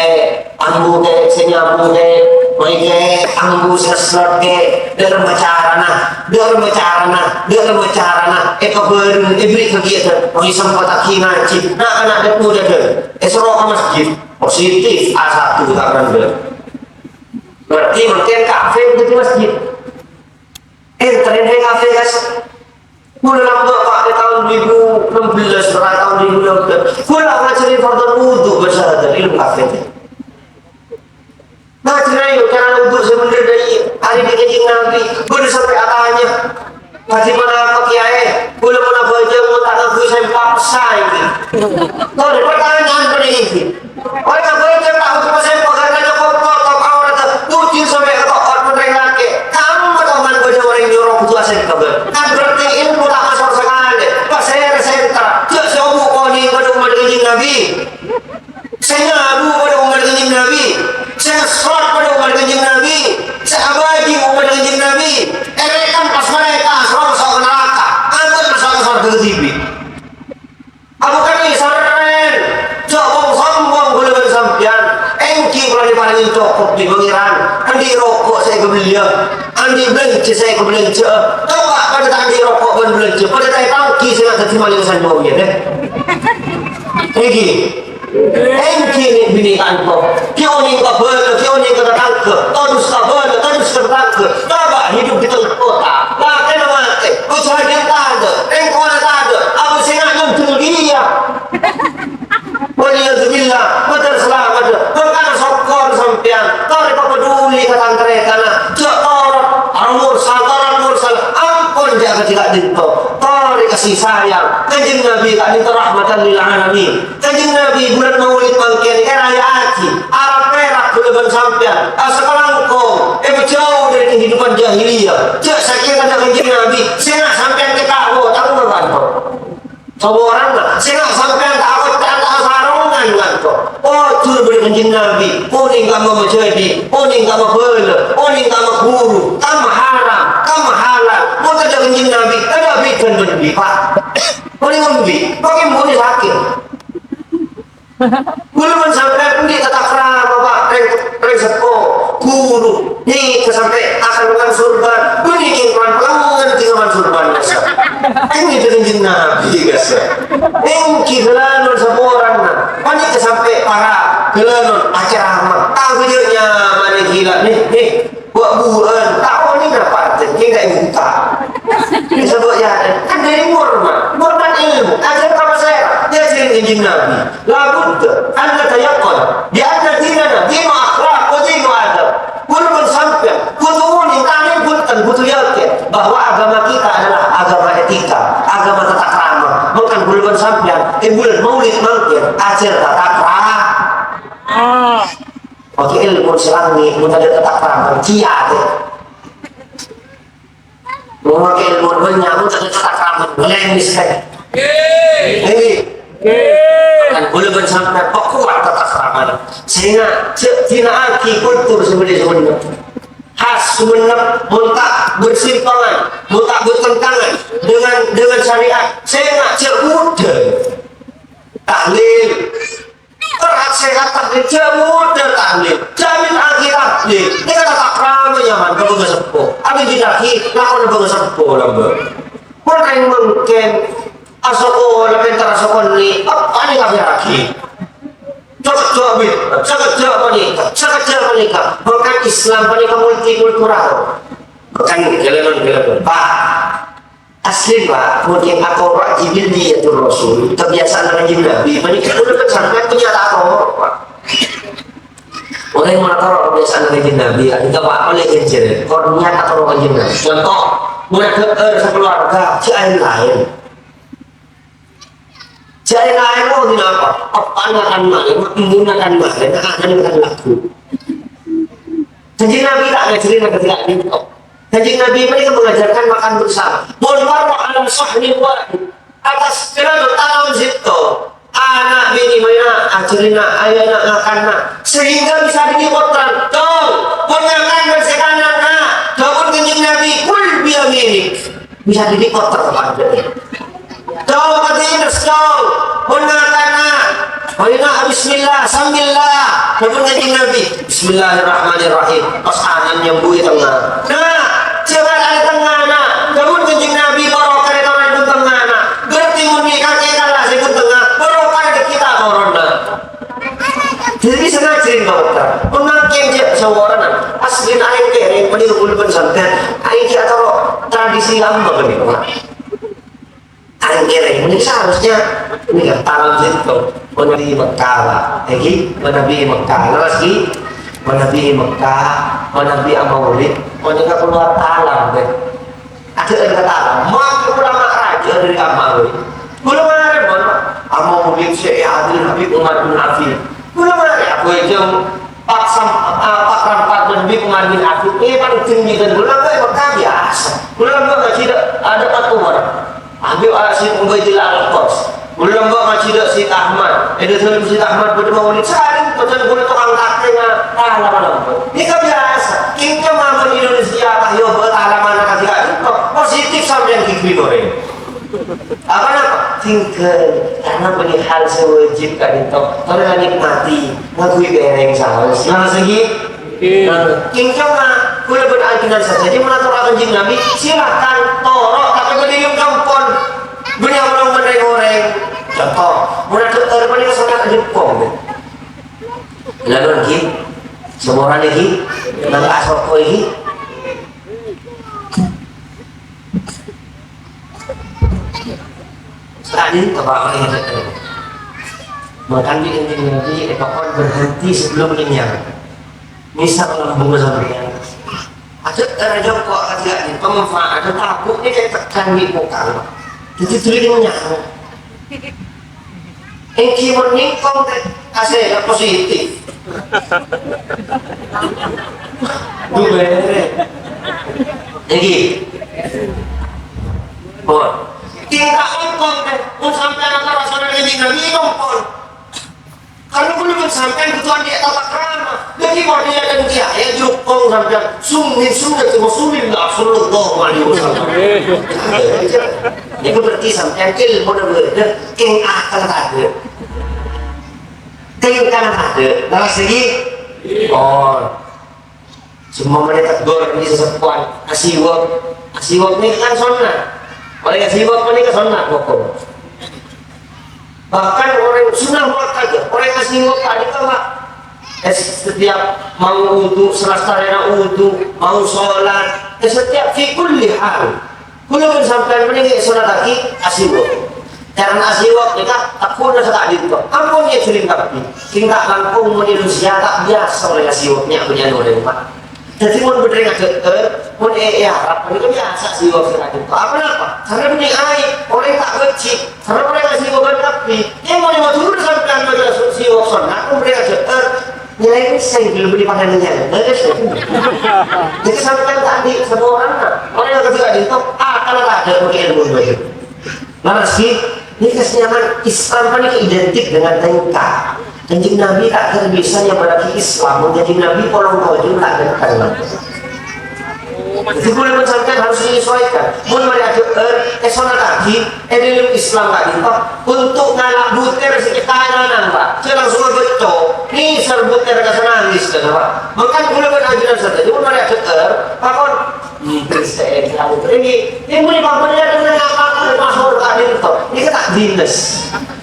ambu kè, sè nyabu kè, maèngkè ambu sè slot kè, dâ'remma carana, dâ'remma carana, dâ'remma carana, èpabârâng, èbherri' kagiatan, maèngkè sempettaghi ngajhi, na'-kana' dâ'-ngodâdhân, èsoro ka masjid, positif, A satu ta' randhâ. Berarti mangkèn kafir dâddhi masjid. Èntar èntar kafir, guys. Ghulâ lambâ', Pak, è taon duwâ èbu ennem bellâs, bârâ' taon duwâ èbu ennem bellâs. Ghulâ ngajhâri fardhu wudhu, bâsa dhâri ilmu kafir. Ngajhâri, ayo, cara wudhu sè bhendher dâri arè dâri Kanjeng Nabi. Bâdâ sampè' atanya. Kadhi ponapa, Kèyaè? Kaulâ mon abhâjâng mon ta' ngangghuy sempak, pèssa ènggi. Torè, pertanyaan panèka ènggi. Orèng abhâjâng ta' kodhu sempak karna cokop notop aurata, bujur sampè' ka to'ot mon rèng lakè'. Kamma toman bâdâ orèng nyoro kodhu asempak. Kan berarti ilmu ta' maso' sakalè. Pasèra sè èntara? Jhâ' sè obu' konèng bâdâ ommat Kanjeng Nabi. Sè nyabu bâdâ ommat Kanjeng Nabi, sè ngesot bâdâ ommat Kanjeng Nabi, sè abâjing ommat Kanjeng Nabi. Èrèkan pas malaèkat rowa maso' ka naraka, ampon maso' ka sowarghâ dhibi'. Abu Bakar sarrèn, jhâ' bhung-sombhung kaulâ bân sampèyan, ènggi kaulâ èparèngè cokop bi' Pangèran, andi' roko' sè èkabelliyâ, andi' bâlânjhâ sè èkabâlânjhâ'â. Coba padâ ta' andi' roko' bân bâlânjhâ, padâ ta' ètanggi sè ngadhebbhi malèng sanyawa, iyâ, deh. Ènggi. Ènggi nè'-binè' kanto. Ghi' onèng ka bâlâ, ghi' onèng ka tatangghâ. Todus ka bâlâ, todus ka tatangghâ. Coba hidup di tengah kota. Lakèna matè. Ojhân tadâ'. Rèng kowana tadâ'. Apa sè nga' nyondhul kèya? Waliyadzubillah. Bhâdhân salamet. Mangkana sokkor sampèyan. Torè papaduli ka tan-tarètanna. Jhâ' torot. Al-mursal, torot mursal. Ampon jhâ' ka ka'dinto. Torè kasih sayang. Kanjeng Nabi ka'dinto rahmatan lil alamin. Kanjeng Nabi bulân Maulid mangkèn èraya'aghi, arapa pèra' kaulâ bân sampèyan, asakalangkong, èpajâu dâri kehidupan jahiliyah. Jhâ' sakèng ka Kanjeng Nabi, sè nga' sampèyan ta' kawâ, ta' kawâ kanto. Saporana, sè nga' sampèyan ta' kawâ, ta' asarongan kanto. Ojhur bâdâ Kanjeng Nabi, onèng kamma majhâdhi, onèng kamma bâlâ, onèng kamma ghuru, kamma haram, kamma halal. Mon tadâ' Kanjeng Nabi, tadâ' bhidhân bân bi', Pa'. Onèng embi', paghi' embu'na sakè'. Kaulâ bân sampèyan andi' tatakrama, Pa', rèng, rèng seppo, ghuru, nèka sampè' akan makan surban, bânnè kèng palang-palangan kèng makan surban, kassa'. Ènggi Kanjeng Nabi, kassa'. Ènggi ghâlânon saporana, panèka sampè' para' ghâlânon acaramah. Tang bhâjâ nyamana ghilâ, nè, nè. Wa-, buwâ'ân, ta' onèng napa artèna, kèng ta' èbuta. Disebut ya, kan dâri mormat, mormat ilmu, ajhâr ka pasèra, èajhâri Kanjeng Nabi. La budda an natayaqqana bi anna dinana dinu akhlaq wa dinu adab. Kaulâ bân sampèyan, kodhu onèng, ta' onèng bhunten, kodhu yakin bahwa agama kita adalah agama etika, agama tata krama. Mangkana kaulâ bân sampèyan, è bulân Maulid mangkèn, ajhâr tata krama. Pakai ilmu sè langngè', mon tadâ' tata krama, kèya, tè. Mon pakai ilmu bânnya', mon tadâ' tata krama, ngeleng mistè. Ngghi. Kan kaulâ bân sampèyan pakowat tata krama. Sènga' jhâ' dina'aghi kultur sè bâdâ è Sumenep. Khas Sumenep, mon ta' bersimpangan, mon ta' bertentangan dengan, dengan syariat, sènga' jhâ' budhâ. Tahlil. Terhad sehat tahlil, jhâ' budhâ tahlil. Jamin aghi tahlil. Nèka tata krama nyaman ka bângaseppo. Abhâjhârraghi lakona bângaseppo lambâ'. Mon rèng mangkèn asakola pènter asakonnè', eppa'na èkafèrraghi. Sakejjhâ' bi-, sakejjhâ' panèka, sakejjhâ' panèka. Mangkana Islam panèka multikultural. Bukan galanon-galanon. Pak. Asli, Pak, mungkin atoro' jibil niyatur Rasul, kebiasaan Kanjeng Nabi, panèka kaulâ kan sampèyan punya atoro', Pak. Orèng mon atoro' kebiasaan Kanjeng Nabi, arèya Pak oleh ganjaran, kor niat atoro' Kanjeng Nabi. Contoh, mon adhâ'âr sakeluarga, jhâ' laèn-laèn. Jhâ' laèn-laèn, oh, kenapa? Eppa'na kan malem, embuna kan malem, ana'na kan lagghu'. Kanjeng Nabi ta' ngajhâri nangghâ ka'dinto. Kanjeng Nabi panèka mengajarkan makan bersama. Mon marra ala sahnin wahid. Atas kalabân talam sèttong. Ana' binè maèna, ajhârina, ayo, na', ngakan, na'. Sehingga bisa dinikmatkan. Dong, mon ngakan bân sè kanan, na'. Dhâbuna Kanjeng Nabi, "Kul biyaminik." Bisa dinikmatkan kepada Dong, pati terus, dong. Pon ngakan, na'. Ayo, na', bismillah, sambillah. Dhâbuna Kanjeng Nabi, "Bismillahirrahmanirrahim." Pas ana'na nyambu'i tengnga. "Na', jhâ' ngakan tengnga, na'." Dhâbuna Kanjeng Nabi, "Barokah è toron bun tengnga, na'." Berarti mon mè' kakè kala sè bun tengnga, barokah è kita toron, na'. Jadi bisa ngajhâri, Pak Ustaz. Pon mangkèn jhâ' saworana. Asli na' rèng-kèrèng, mending ulun pun santai. Ayo, kita taruh tradisi lama, kan, Pak. Arèng-kèrèng ini seharusnya ini kan talam situ. Menabi Mekah, Pak. Lagi menabi Mekah. Leres, Ki? Menabi Mekah, menabi Amaulid, menabi keluar talam, deh. Dâ'âr kata, mangkè ulama rajâ dâri kamma, wè. Kaulâ marè, mon, amma maulid sè èadili Habib Umar bin Abdul Aziz. Kaulâ marè, aku aja paksa, apa, pakram, pakram Habib Umar bin Abdul Aziz. Eh, paling tinggi dan kaulâ, eh, Mekah biasa. Kaulâ nggak ngaji dâ', adâ' Umar. Habib Asim Ubaidillah Al-Qas. Kaulâ nggak ngaji dâ' Said Ahmad. Eh, dâ' Said Ahmad bâdâ maulid sehari, bâdâ kaulâ tokang kakè nga-, kalah malam. Ini kan biasa. Kèng coma mon Indonesia, tah yo bâ' talaman ka sè ka'dinto. Positif sampèyan ghi' bi' orèng. Apa napa? Tinggal. Karena bânnè hal sè wajib ka'dinto. Tolè la nikmati. Ngangghuy pèrèng saos. Nah, sè ghi-, Oke. Nah, kèng coma, kaulâ bân ajunan sadhâjâ mon atoro' ka Kanjeng Nabi, silakan toro', tapè bânnè lem kampon. Bânnè amalong bân rèng-orèng. Conto, mon adâ' èrèp panèka sangat ajepong, deh. Lalu lagi, semoran lagi, nangka soko lagi. Tadi, Bapak, makanya Kanjeng Nabi, eh, pokoknya berhenti sebelum kenyang. Misal lambung sampèyan. Adâ' èrèp jokko' ka dhiyâ, pemanfaat, adâ' tabu' nèka tekan bi' mokal. Dhâddhi dhuli kenyang. Èngghi mon nyèngkong tè, asèna positif. Duwe. Èngghi. Pon. Tingka' ongkong tè, mon sampèyan ata rasana rènjing nangèng ongkong. Karena kaulâ bân sampèyan bhudhuwân dâ' tata krama. Dhâddhi, mon dâ' kèya, ya, jokko' sampèyan, sun-, min sunnati Rasulillah sallallahu alaihi wasallam. Ini berarti sampèyan ilmuna bâdâ, kèng akal tadâ'. Kèng akal tadâ'. Leres lagi? Oh. Sè ompamana teggor bi' saseppowan, asiwak. Asiwak nèka kan sonnat. Orèng asiwak panèka sonnat hukum. Bahkan orèng sunnah muakkad, orèng asiwak tadi kan, Pak. Eh, setiap mau wudu, salastarèna wudu, mau sholat, eh, setiap fi kulli hal. Kaulâ bân sampèyan panèka èsonnataghi asiwak. Carana asiwak nèka taghuna sè ka'dinto. Ampon èjhâring kabbhi. Sèngka' langkong manusia ta' biyasa olè asiwak, nya-, bânnya'an orèng, Pak. Dhâddhi mon bâdâ rèng adhâ'âr, mon è, è Arab panèka biyasa asiwak sè ka'dinto. Apa napa? Karena bânnè aib, orèng ta' bâji'. Karena orèng asiwak bân kabbhi. È mon è Madhurâ sampèyan maca asiwak sonnat, mon bâdâ rèng adhâ'âr, Nilai sèngghâl bânnè padâ nènyalan. Jadi sampèyan tadi, sapa orèng, nah, orèng yang ketiga itu, akal ada, pakai ilmu baru. Leres, ghi? Ini kesenjangan Islam kan ini identik dengan tingkah. Kanjeng Nabi tak terbiasa yang berarti Islam, Kanjeng Nabi polong toju tak ada. Jadi, kaulâ bân sampèyan harus menyesuaikan. Mon marè adhâ'âr, èsonnataghi, è dâlem Islam ka'dinto, untuk ngala' butèr sè èkananan, Pak. Jhâ' langsung abâcco. Nèser butèr ka sanangis, kan, Pak. Mangkana kaulâ bân ajunan sadhâjâ, mon marè adhâ'âr, pakon, "Nèser sè èkananan." Ini, ini muni, Pak, muni adhâ'âr napa, Pak, masuk ka'dinto. Ini kan tak dinas.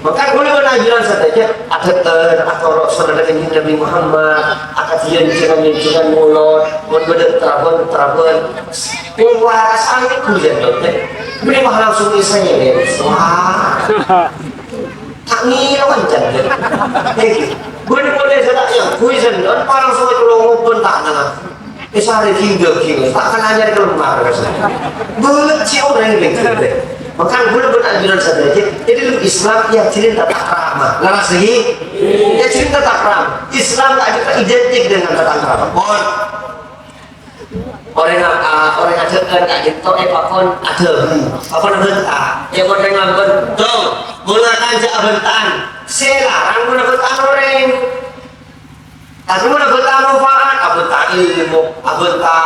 Maka kaulâ bân ajunan sadhâjâ, adhâ'âr, atoro' sonnana Kanjeng Nabi Muhammad, akadhiyân jhângan-jhângan molod, mon bâdâ trabân-trabân. Wah, rasanya hujan, dok, deh. Beri mah langsung isanya, deh. Wah. Tak ngira wajar, deh. Eh, gue ini boleh saya tak yang hujan, dok. Parang semua itu lo ngumpul tak nengah. Eh, sehari hingga kini, tak akan hanya di kelemar, rasanya. Benci orang ini, deh. Maka kaulâ bân ajunan sadhâjâ, jadi lu Islam, ya, jadi tata krama. Leres lagi? Ya, jadi tata krama. Islam tak ada identik dengan tata krama. Pon. Orèng, ah, orèng adhâ'âr ka'dinto èpakon adhâbu. Apa nabenta? Èpakon rèng ngambân. Dong, mula kan jhâ' abenta'an. Sè larang mula benta'an orèng. Tapè mon abenta manfaat, abenta ilmu, abenta,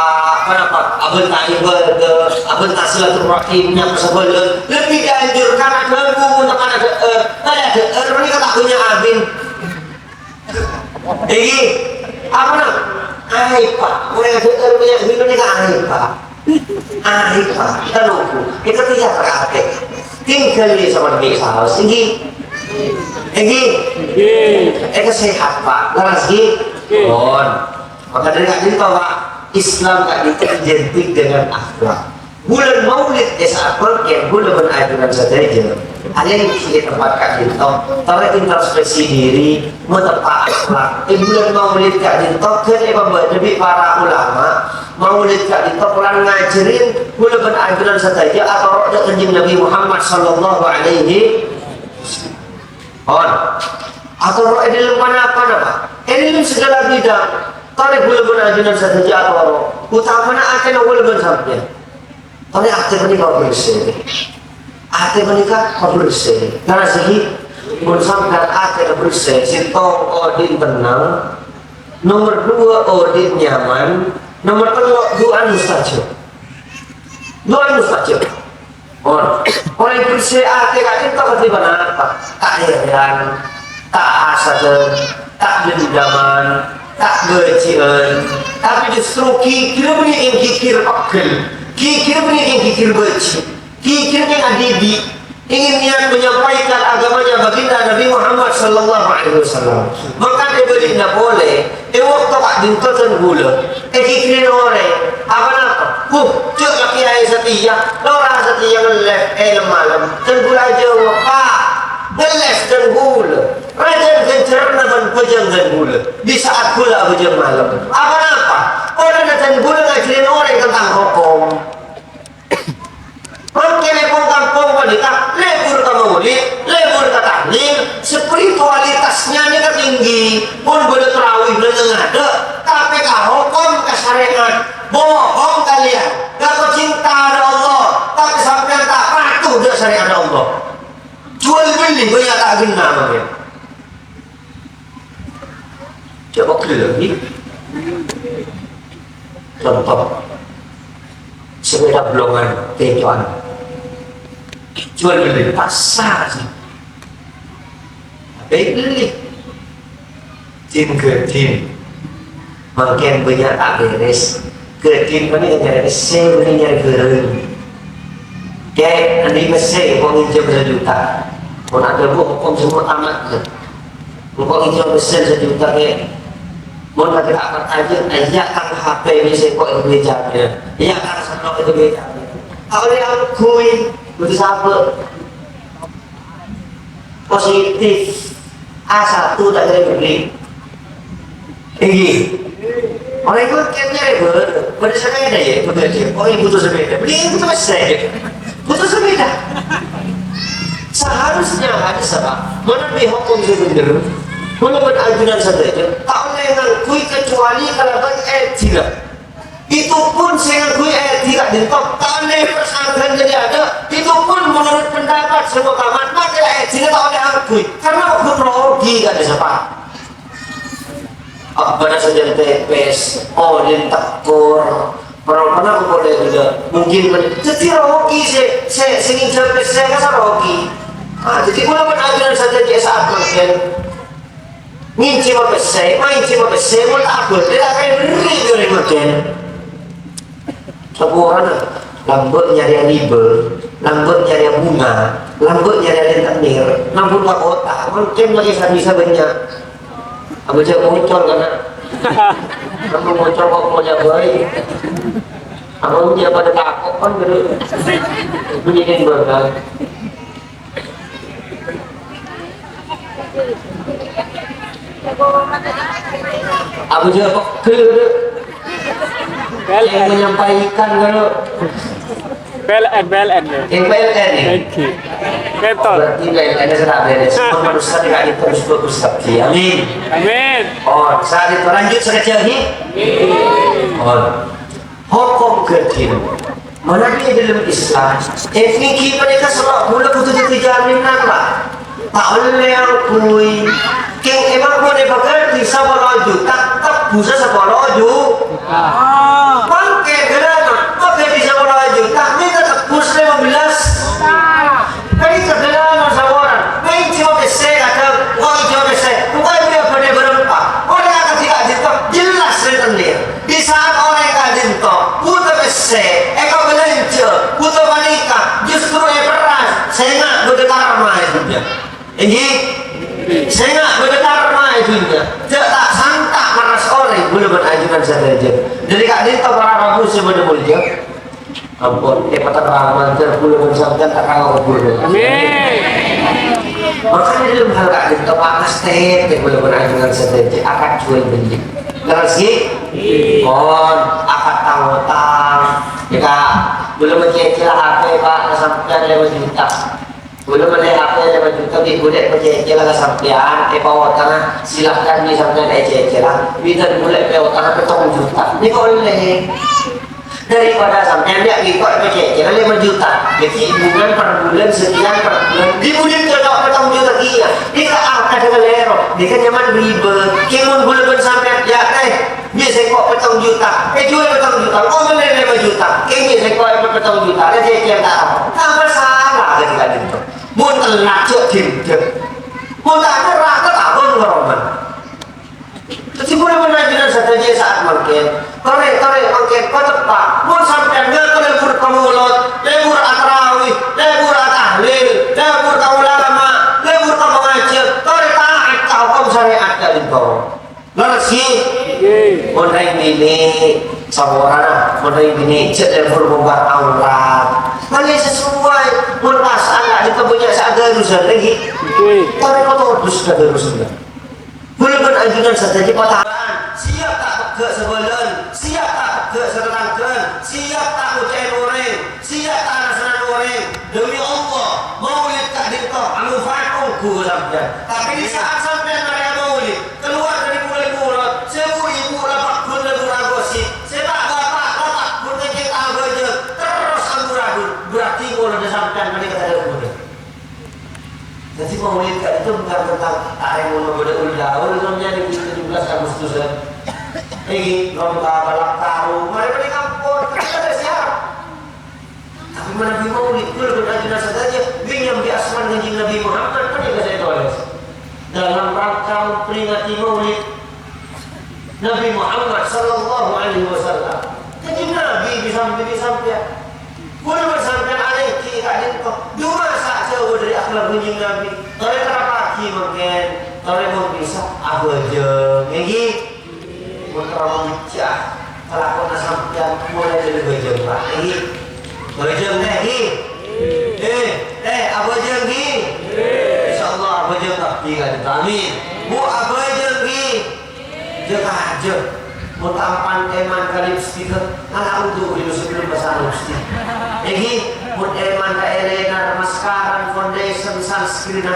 apa, apa, abenta ibadah, abenta silaturahim, nyapa sabâlân, lebih dianjurkan adhâbu, tekan adhâ'âr, adhâ'âr, ini kata punya abin. Iki, apa, nah? Aib, Pak. Mulai adhâ'âr punya abin ini kan aib, Pak. Aib, Pak. Kita nunggu. Kita tidak terkate. Tinggal di sama Nabi Isa. Tinggi. Tinggi. Tinggi. Eh, sehat, Pak. Leres, Ki? Tinggi. Pon. Maka dari ka'dinto, Pak, Islam ka'dinto identik dengan akhlak. Bulân Maulid, eh, saat mangkèn, bulân bân ajunan sadhâjâ. Alèngghi è tempat ka'dinto, torè introspeksi dhiri, mateppa' akhlak. È bulân Maulid ka'dinto, ghân èpabâdâ bi' para ulama, Maulid ka'dinto polana ngajhârin kaulâ bân ajunan sadhâjâ atoro' dâ' Kanjeng Nabi Muhammad sallallahu alaihi wasallam. Atoro' è dhâlem pa-ponapa? È dhâlem saghâlâ bidhâng. Torè kaulâ bân ajunan sadhâjâ atoro', otamana atèna kaulâ bân sampèyan. Torè atè panèka bersè. Atè panèka bersè. Karana sègi, mon sampèyan atèna bersè, sèttong odi' tennang, nomer dua odi' nyaman, nomer tello' du'a mustajab. Du'a mustajab. Mon orèng bersè atè ka'dinto kadhi ponapa? Ta' èrèyan, ta' hasadhân, ta' dendaman, ta' bâji'ân, tapè justru ghighirrâ bânnè è ghighir pegghel, ghighirrâ bânnè è ghighir bâji', ghighirrâ kèng adibi', ingin niat menyampaikan agamanya baginda Nabi Muhammad sallallahu alaihi wasallam. Maka è bâli'na polè, è bâkto ka'dinto dân kaulâ èghighiri orèng, apa-napa? Huh, jhâ' la kèyaè satèya, lora satèya ngallès è lem-malem. Dân kaulâ ajâwâb, "Pa', ngallès dân kaulâ. Rajân ghânjhârânna bân bhâjâng dân kaulâ, di saat kaulâ abhâjâng malem." Apa-napa? Polana dân kaulâ ngajhârin orèng tentang hokom. Mangkèn è pong-kampong panèka lebur ka maulid, lebur ka tahlil, spiritualitasnya nèka tinggi. Pon bâdâ tarawih neng ngadâ', tapè ka hokom, ka syariat, bohong kalian. Ngaku cinta dâ' Allah, tapè sampèyan ta' patuh dâ' syariat Allah. Jual beli bânnya' ta' ghenna mangkèn. Coba gila, ini. Contoh. Sepeda blongan, kecoan. Jual beli pasar sih. Tapi beli. Din gadin. Mangkèn bânnya' ta' bherres. Gadin panèka nyarè pèssè, bânnè nyarè bhârâng. Kè, andi' pèssè, engko' ngènjhâm sajuta. Mon adhâbu hokom semua tamat, lho. Engko' ngènjhâm pèssè sajuta, Kè. Mon lagi tak percaya, iyâ kan H P bisa kok itu becaknya. Iyâ kan seno itu becaknya. Ta' ollè angghuy, butuh sabâ'. Positif. A satu ta' kèra beli. Èngghi. Orèng kok kèng nyarè bhârâng. Bâdâ sepeda yâ, bâdâ yâ. Orèng butuh sepeda. Beli butuh pèssè. Butuh sepeda. Seharusnya hadis apa? Manabi hokom sè bhender. Kaulâ bân ajunan sadhâjâ ta' ollè ngangghuy kecuali kalabân èdina. Itu pun sè ngangghuy èdina dinto, ta' ollè persangkan jadi ada. Itu pun menurut pendapat sè mutamat, maka èdina ta' ollè ngangghuy. Karena hukum rogi kan disapa. Abbâna sajân pèpès, olèn tekor, pèropana polè ghellâ'. Mungkin men-, dhâddhi rogi sè, sè, sè ngènjhâm pèssè kassa' rogi. Ah, dhâddhi kaulâ bân ajunan sadhâjâ è sa'at mangkèn ngènjhâma pèssè, maènjhâma pèssè, mon ta' abâdâ, ta' kèbherri' ka orèng mangkèn. Saporana, lambâ' nyarèya riba, lambâ' nyarèya bunga, lambâ' nyarèya rentenir, nabung ka kottha, mangkèn lakè' sè bisa bânnya'. Abâ' jhâ' mocol, kana. Nabung mocol kok polè bhâi. Abâ' jhâ' padâ tako', kan, gitu. Bunyi kan bakal. Abâ' jhâ' pegghel, Dek. Yang menyampaikan, kalau P L N, P L N, ya. Yang P L N, ya? Oke. Betul. Berarti P L N-nya sudah beres. Semua manusia tidak itu harus bagus, tapi. Amin. Amin. Oh, saat itu lanjut saja, nih. Amin. Oh. Hokom ghâdhiyâ. Manabi è dhâlem Islam, èngghi panèka soro' bulâ kodhu dhâddhi jaminan, Pak. Ta' ollè angghuy. Kèng emang mon èpaghâdhi sapolo juta, tebbhusa sapolo juta. Mangkèn ghellâ', paghâdhi sapolo juta, mènta tebbhus lèma bellâs. Ka'dinto ghellâ' saporana, maèn coma pèssè kadhâng, engko' coma pèssè, engko' èbâghi bârâmpa. Orèng akadhi ka'dinto, jelas rèng tennèr. Di saat orèng ka'dinto, buta pèssè, èkabâlânjhâ, buta panèka, justru èperras, sènga' bâdâ karma è dhunnya. Èngghi? Sènga' bâdâ karma è dhunnya. Jhâ' ta' santa' merras orèng, bulâ bân ajunan sadhâjâ. Dhâri ka'dinto para rabu sè bâdâ molja. Ampon, è, paterrang mandhâr kaulâ bân sampèyan ta' kala kubur. Amin. Makanya dalam hal ka'dinto, Pak, pastète kaulâ bân ajunan sadhâjâ akad jual beli. Lerres, ghi? Pon, akad tang-otang. Yâ, Kak, kaulâ macècèl H P, Pak, ka sampèyan lèma juta. Kaulâ mellè H P lèma juta, ghi bulâ èpacècèl ka sampèyan, èpaotangnga, silahkan bi' sampèyan ècècèl. Bidhâ bulâ èpaotangnga pèttong juta. Nèko ollè. Daripada sampèyan ya' bengko' èpacècèl lèma juta. Dhâddhi bunga per bulan sekian per bulan. Ghi bulâ cocok pèttong juta kèya. Nèka akad kalèro. Nèka nyamana riba. Kèng mon kaulâ bân sampèyan, ya', eh, bi' sèngko' pèttong juta. Èjhuwâl pèttong juta. Engko' mellè lèma juta. Kèng bi' sèngko' èpè pèttong juta. Lah cècèl ta' apa. Ta' masalah ka'dinto. Mon telat, jhâ' dinḍâ. Mon ta' nèka, ta' abâ' ngeroman. Dhâddhi, kaulâ bân ajunan sadhâjâ sa'at mangkèn, torè, torè mangkèn, pateppa'. Mon sampèyan ngakan lebur ka molod, lebur atarawi, lebur atahlil, lebur ka ulama, lebur ka pangajiyân, torè ta'at ka hokom syariat ka'dinto. Lerres, ghi? Mon rèng binè', saporana, mon rèng binè', jhâ' lebur ngompar aurat. Mangkèn sesuai, mon pas ana' dikabânnya sè adarusan, ghi? Torè kotodus ka darusanna. Kaulâ bân ajunan sadhâjâ patabâ'ân, siap ta' pegghâ' sabâlâ'ân, siap ta' pegghâ' satatangghâ'ân, siap ta' ngoca'è orèng, siap ta' arasana orèng. Demi Allah, maulid ka'dinto amanfaat ongghu ka sampèyan. Tapè di saat sampèyan marè maulid, kalowar dâri bulâ molod, sè bu-ibu la pagghun lebur agosip, sè pa'-bapa' la pagghun ngènjhek abhâjâng, terros ambu-rabu, berarti molodda sampèyan panèka tadâ' ghuna. Dhâddhi, maulid ka'dinto bhunten tentang arèng ngono bâdâ ul-daul, namanya di tujuh belas Agustusan. Èngghi, lomba balap karung, marè panèka ampon, kita ada siap. Tapè manabi maulid, kaulâ bân ajunan sadhâjâ, bi' nyambi asmana Kanjeng Nabi Muhammad, panèka sè ètolès. Dalam rangka memperingati maulid, Nabi Muhammad sallallahu alaihi wasallam. Kanjeng Nabi bi' sampè-, bi' sampèyan. Kaulâ bân sampèyan alènggi ka'dinto. Dhu masa' jhâu dâri akhlak Kanjeng Nabi. Torè terapaghi mangkèn. Torè mon bisa abhâjâng. Èngghi? Mon terro mabhâjâng. Kalakowanna sampèyan molaè dâri abhâjâng, Pak. Èngghi? Abhâjâng, èngghi? Eh, eh, abhâjâng, èngghi? Insyaallah abhâjâng kabbhi ka'dinto. Amin. Bu, abhâjâng, èngghi? Jhâ' kajâ. Mon tampan èman ka lipstik, ngala' wudu' ghâllu sabellunna pasang lipstik. Èngghi, mon èman ka eyeliner, mascara, foundation, sunscreen,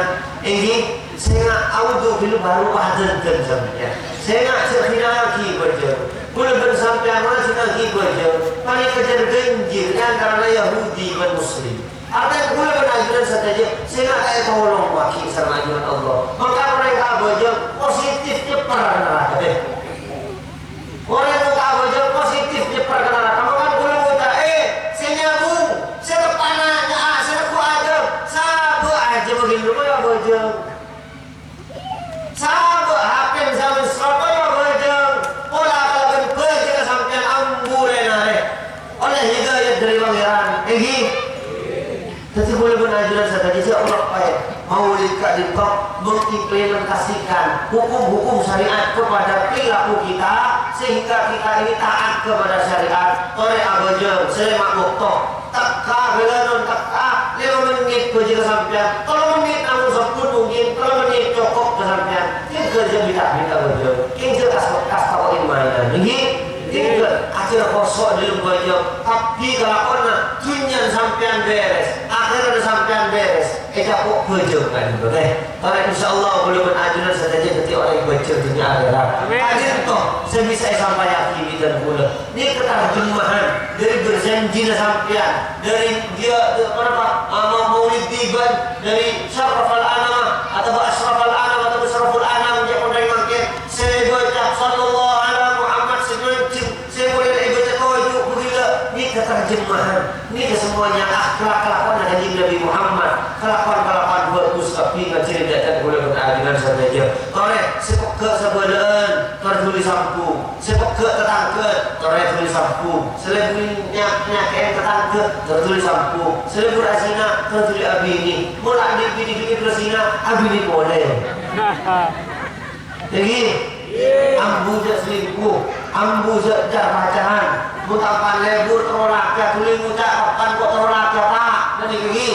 èngghi, sènga' awudu' ghâllu bhuru padhândhân sampèyan. Sènga' jhâ' ghinaaghi abhâjâng. Kaulâ bân sampèyan rajin aghi abhâjâng. Panèka jhâ' ghânjhâr è antarana Yahudi bân Muslim. Artèna kaulâ bân ajunan sadhâjâ sè ta' ètolong paghi' sareng ajunan Allah. Mangkana orèng ta' abhâjâng positif nyèppèr ka naraka, deh. Orèng ta' abhâjâng positif nyèppèr ka naraka. Mangkana kaulâ ngoca', eh, sè nyambung, sè teppa'na, sè neggu' ajâm, sabâ' ajâm ghâllu, ya abhâjâng. Sabâ' hakim sami Surabaya abhâjâng, pola kalabân bhâjângnga sampèyan ambu rè-narè. Ollè hidayat dâri Pangèran, èngghi? Dhâddhi, kaulâ bân ajunan sadhâjâ, jhâ' loppaè maulid ka'dinto mengimplementasikan hukum-hukum syariat kepada perilaku kita, sehingga kita ini taat kepada syariat. Torè abhâjâng, sè lèma' bâkto. Tekka ghâlânon tekka, lèma mennit bhâjâng sampèyan, tello mennit namong sampun mungkin, tello mennit cokop ka sampèyan. Tinggal jhâ' bita-bita bhâjâng, tinggal kas-, kas-, kastako'è mainan, èngghi? Tinggal ajhâr khoso' dâlem bhâjâng, tapè kalakowanna dhunnyana sampèyan bherres, akhèrra sampèyan bherres, ècapo' bhâjâng ka'dinto, eh. Karena insyaallah kaulâ bân ajunan sadhâjâ dhâddhi orèng bhâjâng dhunnya akhèrat. Amin. Ka'dinto sè bisa èsampayyaghi bidhâna kaulâ. Nèka tarjemahan dâri berjanjina sampèyan, dâri dia, apa nama, ah, mau-, maulid diban, dâri Syarafal Anamah, atabâ Asyrafal Anam, atabâ Syaraful Anam, jhâ' orèng mangkèn, sè èbâca sallallahu ala Muhammad sè nganjeng, sè molè èbâca toju' bhâghilâ, nèka tarjemahan, nèka semuanya akhlak kalakowanna Kanjeng Nabi Muhammad, kalakowan-kalakowan bhâghus kabbhi ngajhâri dâ'-, dâ' kaulâ bân ajunan sadhâjâ. Torè, sè pegghâ' sabâlâ'ân, torè dhuli sambhung. Sè pegghâ' tatangghâ, torè dhuli sambhung. Sè lebur nya-, nyakè'è tatangghâ, torè dhuli sambhung. Sè lebur azina, torè dhuli abinè. Mon la andi' binè ghi' dhuli zina, abinè polè. Èngghi? Ambu jhâ' selingkuh. Ambu jhâ' car-pacaran. Mon ta' pan lebur terro lakèya dhuli ngoca', "Kapan ko' terro lakèya, Pa'?" Nèka ghi.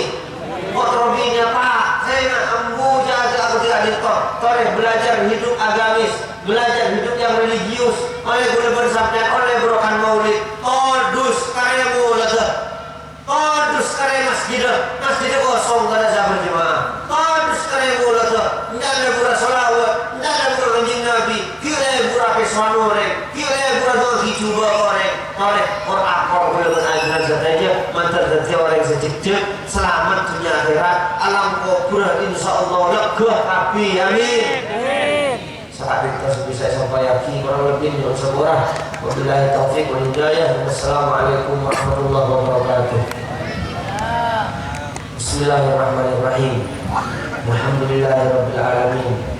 "Ko' terro binè, Pa'?" Sènga' ambu jhâ' jhâ' abdhi ka'dinto. Torè belajar hidup agamis, belajar hidup yang religius. Ollè ghulâ bân sampèyan, ollè bârokan maulid. Todus karè molodhâ. Todus karè masjidda, masjidda kosong, tadâ' sè aberjemaah. Todus karè molodhâ, enjâ' lebura shalawat, enjâ' lebura Kanjeng Nabi, ghi' lebura pèsowan orèng, ghi' lebura du'a ghi' jhubâ' orèng. Torè, kor-akor ghulâ bân ajunan sadhâjâ, mandhâr dhâddhiyâ orèng sè jhekjhek, salamet dhunnya akhèrat, alam kobhurrâ insyaallah lega kabbhi. Amin. Saka'dinto sè bisa èsampayyaghi, korang lebbi nyo'on sapora. Wabillahi taufiq wal hidayah. Wassalamualaikum warahmatullahi wabarakatuh. Bismillahirrahmanirrahim. Alhamdulillahirabbil alamin.